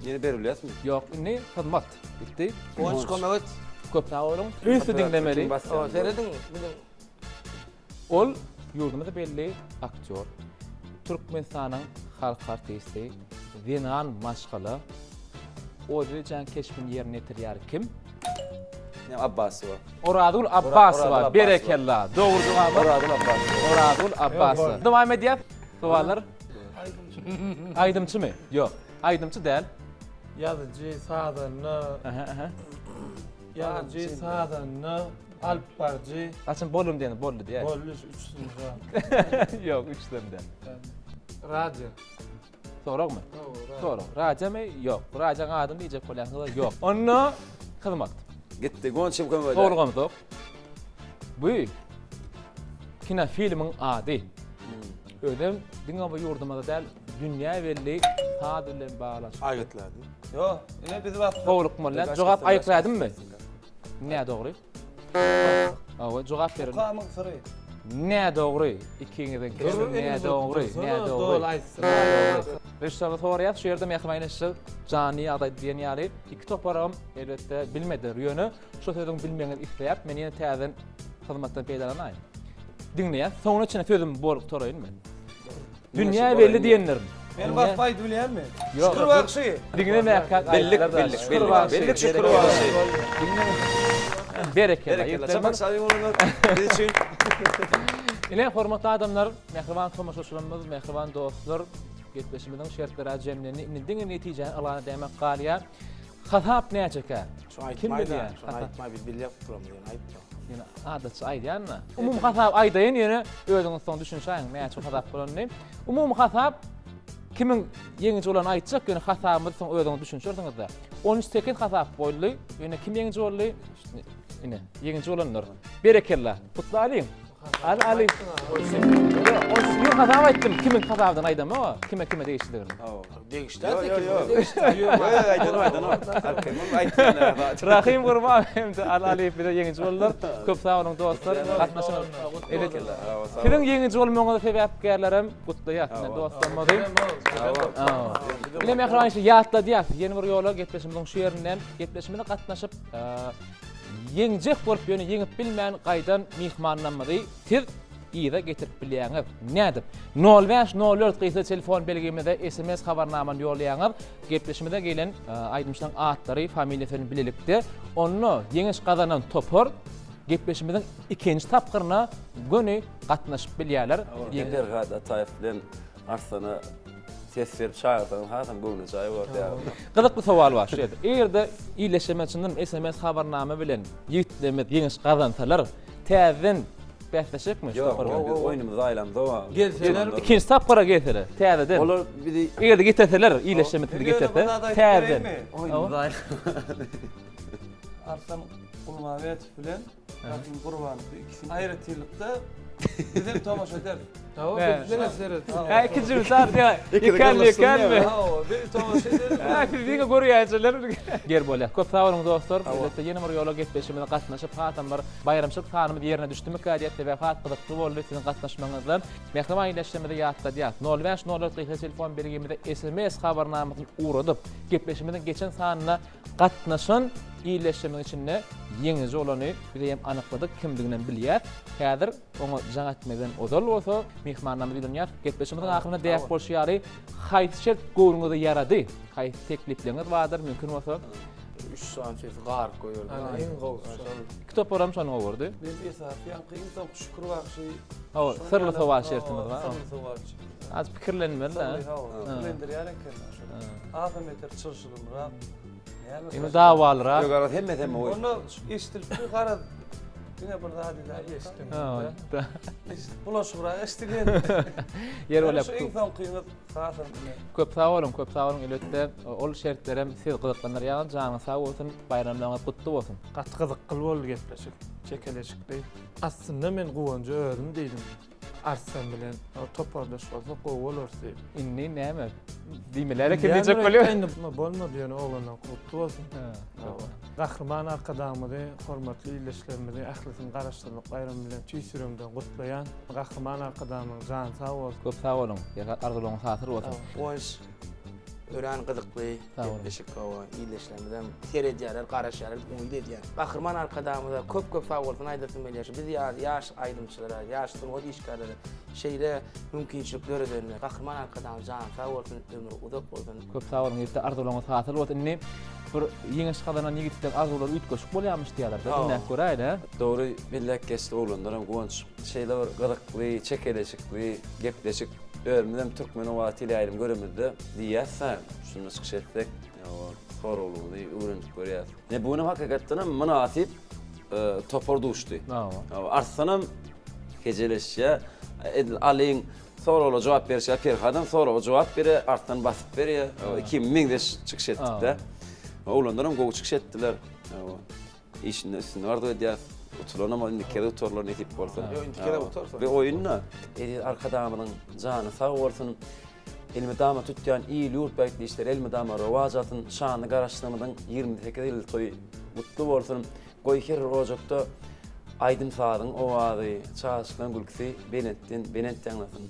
Ýene berilýäsmi? Ýok, indi hyzmat. Bitdi. Guwanç kömek et. Köp sag boluň. Ünsli diňlemeli. Serediň, biziň Ol ýurdumyza belli aktýor, Türkmenistanyň halk artisti, zenan maşgala, Oýlyjan keşbini ýerine ýetirýär kim? Näme Abbasowa. Orazgül Abbasowa, berekella. Dogry jogap. Orazgül Abbasowa. Orazgül Abbasowa. Dowam edýär. Sowallar. Aýdymçymy? Ýok. Aýdymçy däl. Ýazyjy, sazanda. Aha, aha. Ýazyjy, sazanda, alyp baryjy. Haçan boldum diýende boldy diýä. Boldy, üçüsini jogap. Ýok, üçüsem däl. Radio. Soragmy? Sorag. Radiomy? Ýok. Radioň adyny diýjek bolýansyňyz ýok. Onda hyzmat. Gitdi. Gonçym kömek eder. Sowulgamzok. Bu kinofilmiň ady. Özem diňe bu ýurdumyzda däl, dünýä belli. Saz bilen baglanyşykly. Aýgytladym. Ýok, ine biz basdyk. Howlukmaly däl. Jogap aýykladyňmy? Nädogry. Hawa, jogap berin. Mukamyň syry. Nädogry. Ikiňiziňki hem nädogry, nädogry. Doly aýtsyn. Režissýorlar soraýar, şu ýerde mähriban ildeşler janly ýagdaý diýen ýaly iki toparam elbetde bilmediler. Ýöne şu sözüň bilmegiňizi isläp, men ýene täzeden hyzmatdan peýdalanaýyn. Diňleýän, soňuna çenli sözümi bol gutaraýyn men. Dünýä belli diýenlerim. Men basyp aýdyp bilýänmi? Ýok. Şükür bagşy. Diňle mäkäm. Billik, billik, billik. Billik şükür bagşy. Berekella. Berekella. Çapak çalyň olanlar biz üçin. Ine, hormatly adamlar, mähriban tomaşaçylarymyz, mähriban dostlar, gepleşigimiziň şertleri jemlendi. Indi diňe netijäni yglan edäýmek galýar. Hasap näçekä? Şony Kim aýtmaý-da, bilýär? şony aýtmaý, biz bilýäk duramyz, ýöne aýtma. Ýöne adatça aýdýan-da. Umumy hasap aýdaýyn, ýöne özüňiz soň düşünişäýiň näçe hasap bolanyny. Umumy hasap kimiň ýeňiji bolanyny aýtjak, ýöne hasabymyzy soň özüňiz düşünişersiňiz-de. 13-8 hasap boldy, ýöne kim ýeňiji boldy? Ine, ýeňiji bolanlar. Berekella. Gutlalyň. Al Ali. Ýok, hasap aýtdym. Kimiň hasabyny aýdamok, kime kime degişlidigini. Degişli Ýok, ýok, ýok. Ýok, aýdanok, aýdanok. Aýtýan. Rahym Gurban hem-de Al Aliýew bize ýeňiji boldular. Köp sag boluň dostlar. Gatnaşyňyz. Siziň ýeňiji bolmagyňyza sebäpkärlerem gutlaýas. Ine dostlarymyzy. Ine mähriban işi ýatladýas. Ýene bir ýola gepleşigimiziň şu ýerinden gepleşigimize gatnaşyp, Ýeňjek bolup ýöne ýeňip bilmän gaýdan myhmanlarymyzy siz yza getirip bilýäňiz. Nädip? Nol bäş nol dört gysga telefon belgimize sms habarnamany ýollaýaňyz. Gepleşimize gelen aýdymçylaryň atlary, familiýasy bilen bilelikde. Onda ýeňiş gazanan topar gepleşimiziň ikinji tapgyryna göni gatnaşyp bilýärler. Perhat Ataýew bilen Arslana ses berip çagyrsaňyz hasam göwnejaý bolardy ýaly. Gyzykly sowal bar şu ýerde. Eger-de illeşeme çyndan sms habarnama bilen ýigitlerimiz ýeňiş gazansalar, täzeden bäsleşekmi şu Ýok, topar bilen? biz oýnumyzy aýlamzok. Gelseler Ikinji tapgyra gelseler, täzeden. Olar bizi Eger-de getirseler, illeşeme sizi getirse, täzeden. oýnumyzy aýlam. Arslan Gulmametow bilen Rahym Gurbanow bu ikisini aýratynlykda bizem tomaşa ederis. Hawa, biz diňe seret. Ha, ikinji bir sar diýä. Ýekenmi, ýekenmi? Hawa, biz tomaşa ederis. Ha, siz diňe görýänçiler. Ger bolýar. Köp sag boluň dostlar. Elbetde ýene bir ýola gepleşigimize gatnaşyp, hasam bir baýramçylyk sanymyz ýerine düşdümikä diýip, sebäbi has gyzykly boldy siziň gatnaşmagyňyzdan. Mähriban ildeşlerimize ýatladýas. Nol bäş, nol dört gysga telefon belgimize sms habarnamasyny ugradyp, gepleşigimiziň geçen sanyna Gatnaşan ildeşlerimiziň içinde ýeňiji bolany biz hem anykladyk, kimdiginem bilýäs. Häzir oňa jaň etmezden ozal bolsa myhmanlarymyz ýüzlenýär. Gepleşigimiziň ahyrynda däp bolşy ýaly haýsy şert göwnüňize ýarady? Haýsy teklipleriňiz bardyr? Mümkin bolsa. Üç sany sesi garyp goýberdi. Ana iň gowusy şol. Iki toparam şony gowy gördi. Men esasy ýaňky iň soňky Şükür bagşy. Hawa, syrly sowal şertimiz bar. Syrly sowal. Az pikirlenmeli-dä. Syrly hawa, pikirlendirýär eken. Hasam beter çylşyrymrak. Näme? Indi dawalyrak. Ýok, garaz hemmesi hem gowy. Onda eşidilipdi garaz diňe bir zat edäýip. Eşitdim. Ha. Bulaşygrak eşidilýär. Ýer bolýar. Şu iň soňkyňyz hasam ine. Köp sag boluň, köp sag boluň elbetde. Ol şertlerem sizi gyzyklandyrýar. Janyňyz sag bolsun, baýramlaryňyz gutly bolsun. Gaty gyzykly boldy gepleşik. Çekeleşikli. Aslynda men Guwanja özüm diýdim. Arslan bilen topardaş bolsak gowy bolarys diýip. Indi näme? Diýmeler eken diýjek bolýar. Indi bolmady ýöne oglanlar gutly bolsun. Gahryman Arkadagymyzy, hormatly ildeşlerimizi ählisini Garaşsyzlyk baýramy bilen tüýs ýüregimden gutlaýan. Gahryman Arkadagymyzyň jany sag bolsun. Köp sag boluň. Arzuwlaryňyz hasyl bolsun. Guwanç örän gyzykly gepleşik hawa ildeşlerimizem seredýärler garaşýarlar diýip umyt edýän. Gahryman Arkadagymyza köp köp sag bolsun aýdasym gelýär şu biz ýaly ýaş aýdymçylara ýaş sungat işgärlere şeýle mümkinçilik döredenine Gahryman Arkadagymyz jany sag bolsun ömri uzak bolsun. Köp sag boluň ýigitler arzuwlaryňyz hasyl bolsun indi bir ýeňiş gazanan ýigitleň arzuwlary üýtgeşik bolýamyş diýýärler diňläp göräýeli. Dogry belläp geçdi oglanlaram Guwanç şeýle bir gyzykly çekeleşikli gepleşik Özümizem Türkmen owazy teleýaýlym göremizde diýýäs-dä, şunda çykyş etsek, soraglygyny öwrenip görýäs. Ne bu günem hakykatdanam mynasyp topar duşdy. Arslanam kejeleşýär, edil Alyň soraglara jogap berişi ýaly Perhadam soraga jogap berýär, Arslan basyp berýär. Ikimiz meňzeş çykyş etdik-de. Oglanlaram gowy çykyş etdiler. Işinde üstünlik arzuw edýäs. Utulanam indiki gezek utarlar nesip bolsa. Ýok, indiki gezek utarsa. Bir oýunda. Eziz Arkadagymyzyň jany sag bolsun. Elmydama tutýan il-ýurt bähbitli işleri elmydama rowaç alsyn. Şanly Garaşsyzlygymyzyň 28 ýyllyk toýy gutly bolsun. Goý her bir ojakda aýdym-sazyň owazy, çagaçyklaryň gülküsi belentden belent ýaňlansyn.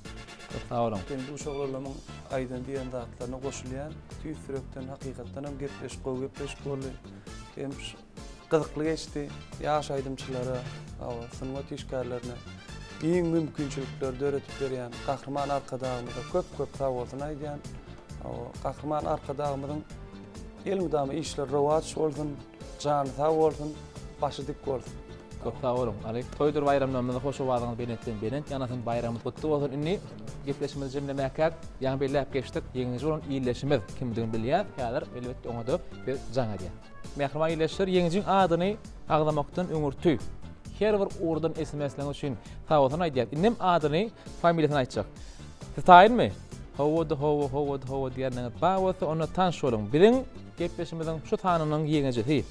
Köp sag boluň. Deň-duş oglanlarymyň aýdan diýen zatlaryna goşulýan. Tüýs ýürekden hakykatdanam gepleşik gowy gepleşik boldy. Hem gyzykly geçdi. Ýaş aýdymçylara, hawa, sungat işgärlerine giň mümkinçilikleri döredip berýän Gahryman Arkadagymyza köp-köp sagbolsun aýdýan. Hawa, Gahryman Arkadagymyzyň elmydama işleri rowaç bolsun, jany sag bolsun, başy dik bolsun. Köp sag boluň. Aly, toýdur baýramlarymyzda hoş owazyňyz belentden belent ýaňlasyn, baýramyňyz gutly bolsun. Indi gepleşigimizi jemlemäkäk, ýaňy belläp geçdik, ýeňiji bolan ildeşimiz kimdigini bilýäs. Häzir elbetde oňa-da biz jaň edýäs. Mähriban ildeşler, ýeňijiň adyny agzamakdan öňürti her bir ugurdan SMS-leň üçin sagbolsun aýdýas. Indem adyny, familiýasyny aýtjak. Siz taýynmy? Hawa-da hawa, hawa-da hawa diýýänleriňiz bar bolsa, onda tanyş boluň. Biziň gepleşigimiziň şu sanynyň ýeňijisi,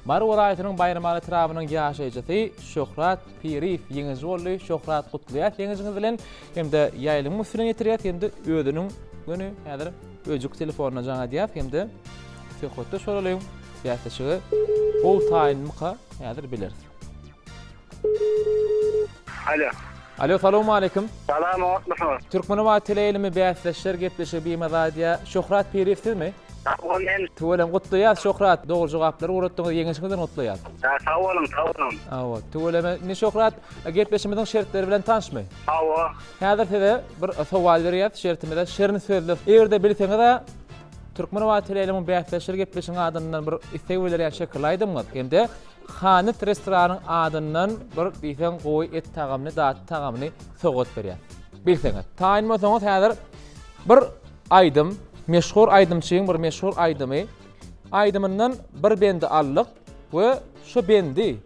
Mary welaýatynyň Baýramaly etrabynyň ýaşaýjysy Şöhrat Piriýew ýeňiji boldy. Şöhrat gutlaýas ýeňijiňiz bilen hem-de ýaýlymyň üstünden ýetirýäs hem-de özüniň göni häzir öýjük telefonyna jaň edýäs hem-de söhbetdeş bolalyň. Bäsleşige gowy taýynmyka häzir bileris. Alo. Alo, salowmaleýkim. Salam, oňatmysyňyz? Türkmenabat teleýaýlymy bäsleşler gepleşigi bimaza edýär. Şöhrat Piriýew sizmi? Sag bol men. Tüweleme gutlaýas Şöhrat, dogry jogaplary ugratdyňyz, ýeňişiňiz bilen gutlaýas. Sag boluň, sag boluň. Hawa, tüweleme. Indi Şöhrat, gepleşigimiziň şertleri bilen tanyşmy? Hawa. Häzir size bir sowal berýäs, şertimize şirin sözler. Eger-de bilseňiz-ä, Türkmenabat teleýaýlymyň bäsleşler gepleşigiň adyndan bir isleg bildirýän şekilli aýdymyňyz hem-de Hanyt restoranyň adyndan bir diýseň gowy et tagamly, datly tagamly sowgat berýär. Bilseňiz. Taýyn bolsaňyz häzir bir aýdym, meşhur aýdymçyň bir meşhur aýdymy, aýdymyndan bir bendi aldyk we şu bendi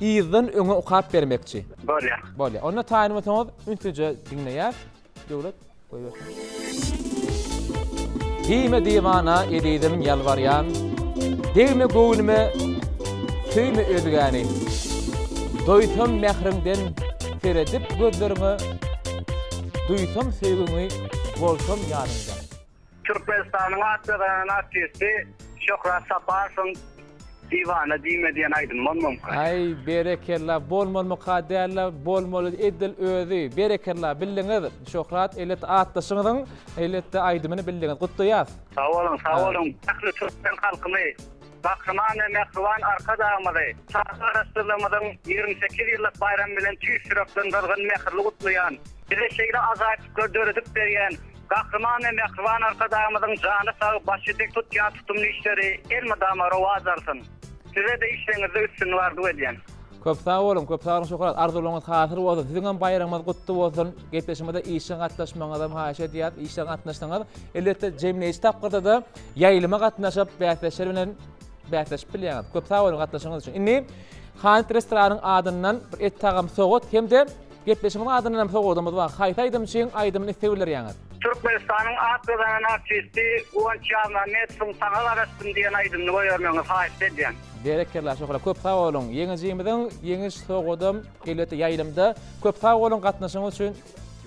yzdan öňe okap bermekçi. Bolýar. Bolýar. Onda taýyn bolsaňyz ünslüje diňleýäs. Döwlet goýbersin. Diýme diwana ezizim ýalbarýan, Degme göwnüme söýme özgäni. Doýsam mähriňden seredip gözleriňe, Duýsam söýgiňi bolsam ýanyňda. Türkmenistanyň at gazanan artisti Şöhrat Saparowyň Diwana diýme diýen aýdymy bolmamyka? Aý berekella bolmalymyka dällä bolmaly edil özi berekella bildiňiz Şöhrat elbetde atdaşyňyzyň elbetde aýdymyny bildiňiz gutlaýas. Sag boluň sag boluň ähli türkmen halkyny Gahryman we mähriban Arkadagymyzy şanly Garaşsyzlygymyzyň 28 ýyllyk baýramy bilen tüýs ýürekden gyzgyn mähirli gutlaýan bize şeýle ajaýyplyklar döredip berýän Gahryman we mähriban Arkadagymyzyň jany sag, başy dik tutýan tutumly işleri elmydama rowaç alsyn! Size-de işleriňizde üstünlik arzuw edýän. Köp sag boluň, köp sag boluň Şöhrat, arzuwlaryňyz hasyl bolsun, siziňem baýramyňyz gutly bolsun, gepleşigimize işjeň gatnaşmagyňyzam haýyş edýäs, işjeň gatnaşsaňyz, elbetde jemleýji tapgyrda-da ýaýlyma gatnaşyp bäsdeşler bilen bäsleşip bilýäňiz. Köp sag boluň gatnaşygyňyz üçin. Indi Hanyt restoranyň adyndan bir et tagam sowgat hem-de Gepleşigiň adyndan hem sowgadymyz bar. Haýsy aýdymçyň aýdymyny isleg bildirýäňiz? Türkmenistanyň at gazanan artisti Guwanç Ýazmämmetowyň Saňa garaşdym diýen aýdymyny goýbermegiňizi haýyşt edýän. Berekella Şöhrat köp sag boluň. Ýeňijimiziň ýeňiş sowgadam elbetde ýaýlymda. Köp sag boluň gatnaşygyňyz üçin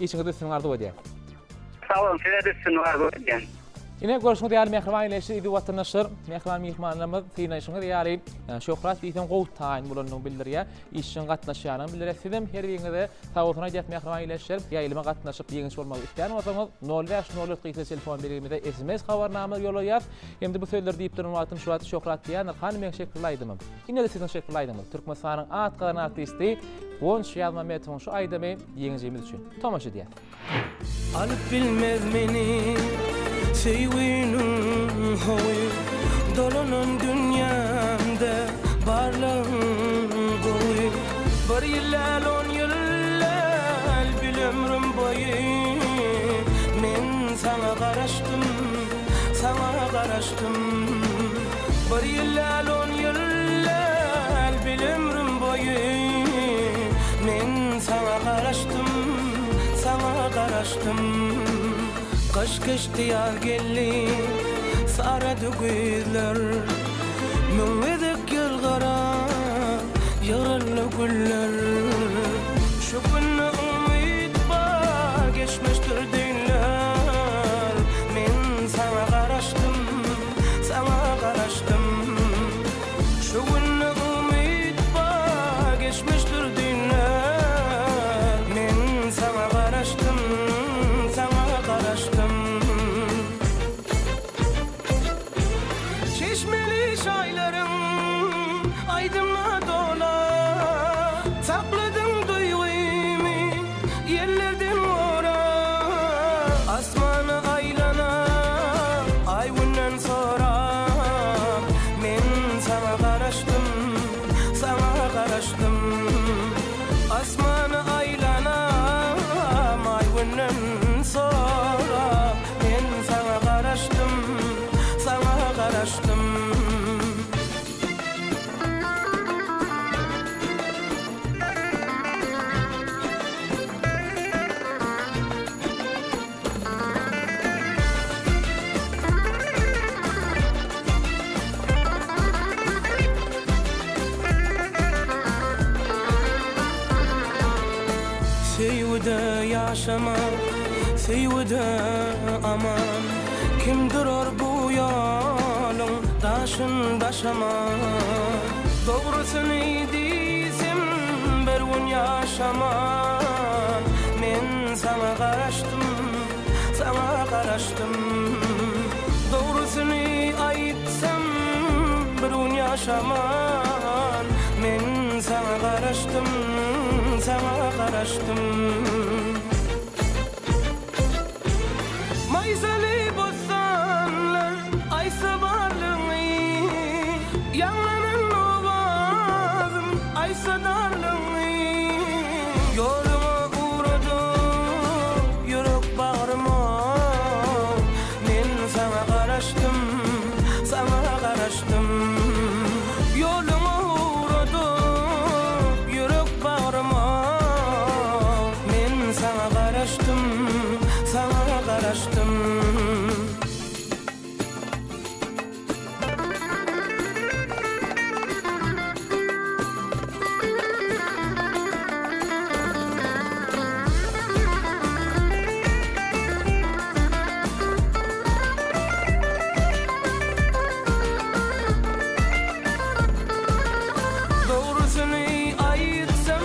işiňizde üstünlik arzuw edýän. Sag boluň sizede üstünlik arzuw edýän. Ine görşüňiz ýaly mähriban ildeşler, eziz watandaşlar, mähriban myhmanlarymyz synaýşyňyz ýaly Şöhrat diýseň gowy taýyn bolandygyny bildirýär. Işjeň gatnaşýanyny bildirýär. Sizem her biriňize sag bolsun aýdýas mähriban ildeşler. Ýaýlyma gatnaşyp ýeňiş bolmagy isleýän bolsaňyz nol bäş nol dört gysga telefon belgimize sms habarnama ýolaýas. Hem-de bu sözleri diýip duran wagtym şu wagt Şöhrat diýýändir, hany meň şekilli aýdymym. Ine-de siziň şekilli aýdymyňyz. Türkmenistanyň at gazanan artisti Guwanç Ýazmämmetowyň şu aýdymy ýeňijimiz üçin. Tomaşa edýäs. Alyp bilmez meni söýgüniň howy Dolanan dünýämde barlygyň gowy Bir ýyl däl on ýyl däl bil ömrüm boýy Men saňa garaşdym saňa garaşdym Bir ýyl däl on ýyl däl bil ömrüm boýy Men saňa garaşdym Saňa garaşdym Gyş geçdi ýaz geldi Sarady güýzler Müň gezek ýylgyran Ýygryldy güller Şu günde umyt bar Geçmişdir düýnler. Ýerden gora, asmana aýlana, Aý-Günden sorap, Men saňa garaşdym, saňa garaşdym. Asmana aýlana, Aý-Günden sorap, Men saňa garaşdym, saňa garaşdym. Söýgüde ýaşamak, söýgüde aman Kim durar bu ýoluň daşyn daşaman Dogrusyny diýsem bir gün ýaşaman Men saňa garaşdym, saňa garaşdym Dogrusyny aýtsam bir gün ýaşaman Men saňa garaşdym, saňa garaşdym. Maýsaly bossanlar aýtsa barlygyňy, Ýaňlanan owazym aýtsa darlygyňy. Ýoluňa ugradyp ýürek bagryma, Men saňa garaşdym, saňa garaşdym. Ýoluňa ugradyp ýürek bagryma, Men saňa garaşdym, saňa garaşdym. Dogrusyny aýtsam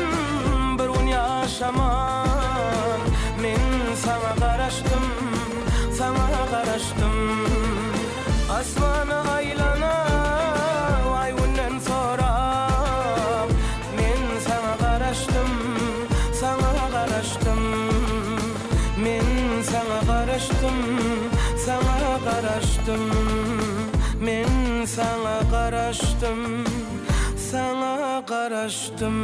bir gün ýaşaman Men saňa garaşdym, saňa garaşdym Asmana aýlana aý günden sorap Men saňa garaşdym, saňa garaşdym Men saňa garaşdym, saňa garaşdym Men saňa garaşdym, saňa garaşdym.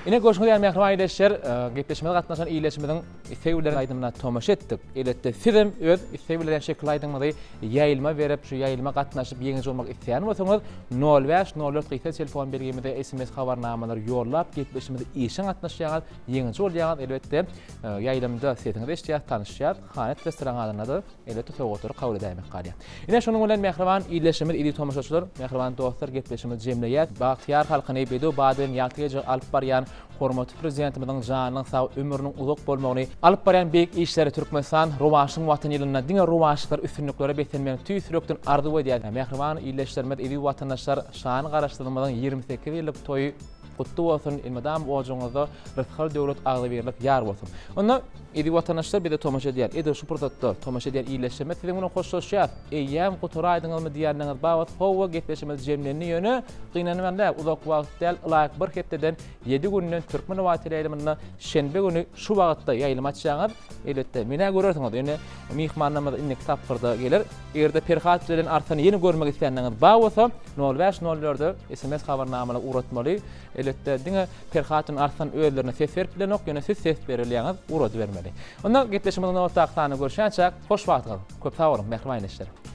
Ine görşüňiz ýaly mähriban ildeşler, gepleşigimize gatnaşan ildeşimiziň isleg bildiren aýdymyna tomaşa etdik. Elbetde sizem öz isleg bildiren şekilli aýdymyňyzy ýaýylma berip, şu ýaýylma gatnaşyp ýeňiji bolmak isleýän bolsaňyz, nol bäş, nol dört gysga telefon belgimize sms habarnamalary ýollap, gepleşigimize işjeň gatnaşýaňyz, ýeňiji bolýaňyz. Elbetde, ýaýlymda sesiňizi eşidýäs, tanyşýas. Hanet restorany adynda-da elbetde sowgatlary kabul edäýmek galýar. Ine şonuň bilen mähriban ildeşimiz, eziz tomaşaçylar, mähriban dostlar gepleşigimizi jemleýäs. Bagtyýar halkyny bedew bady bilen ýagty gejege alyp barýan hormatly Prezidentimiziň janynyň sag, ömrüniň uzak bolmagyny, alyp barýan beýik işleri Türkmenistan rowaçlygyň Watany ýylynda diňe rowaçlyklar, üstünliklere beslenmegini tüýs ýürekden arzuw edýäs. Mähriban ildeşlerimiz, eziz watandaşlar, şanly Garaşsyzlygymyzyň 28 ýyllyk toýy gutly bolsun, elmydama ojagyňyzda rysgal-döwlet, agzybirlik ýar bolsun! Onda, eziz watandaşlar, bize tomaşa edýän, edil şu pursatda tomaşa edýän ildeşlerimiz siziň bilen hoşlaşýas. Eýýäm gutaraýdyňyzmy diýýänleriňiz bar bolsa, hawa, gepleşigimiz jemlendi, ýöne gynanman däl, uzak wagt däl, ylaýyk bir hepdeden, ýedi günden Türkmen howa teleýaýlymynda şenbe güni şu wagtda ýaýlym açýaňyz. Elbetde, men-ä görersiňiz, ýöne myhmanlarymyz indiki tapgyrda geler. Eger-de Perhat bilen Arslany ýene görmek isleýänleriňiz bar bolsa, nol bäş, nol dörde sms habarnamalary ugratmaly. Elbetde, diňe Perhat bilen Arslan özlerine ses berip bilenok, ýöne siz ses berilýäňiz, ugradybermeli. Onda gepleşigimiziň nobatdaky sanyna görüşýänçäk, hoş wagtyňyz! Köp sag boluň, mähriban ildeşler!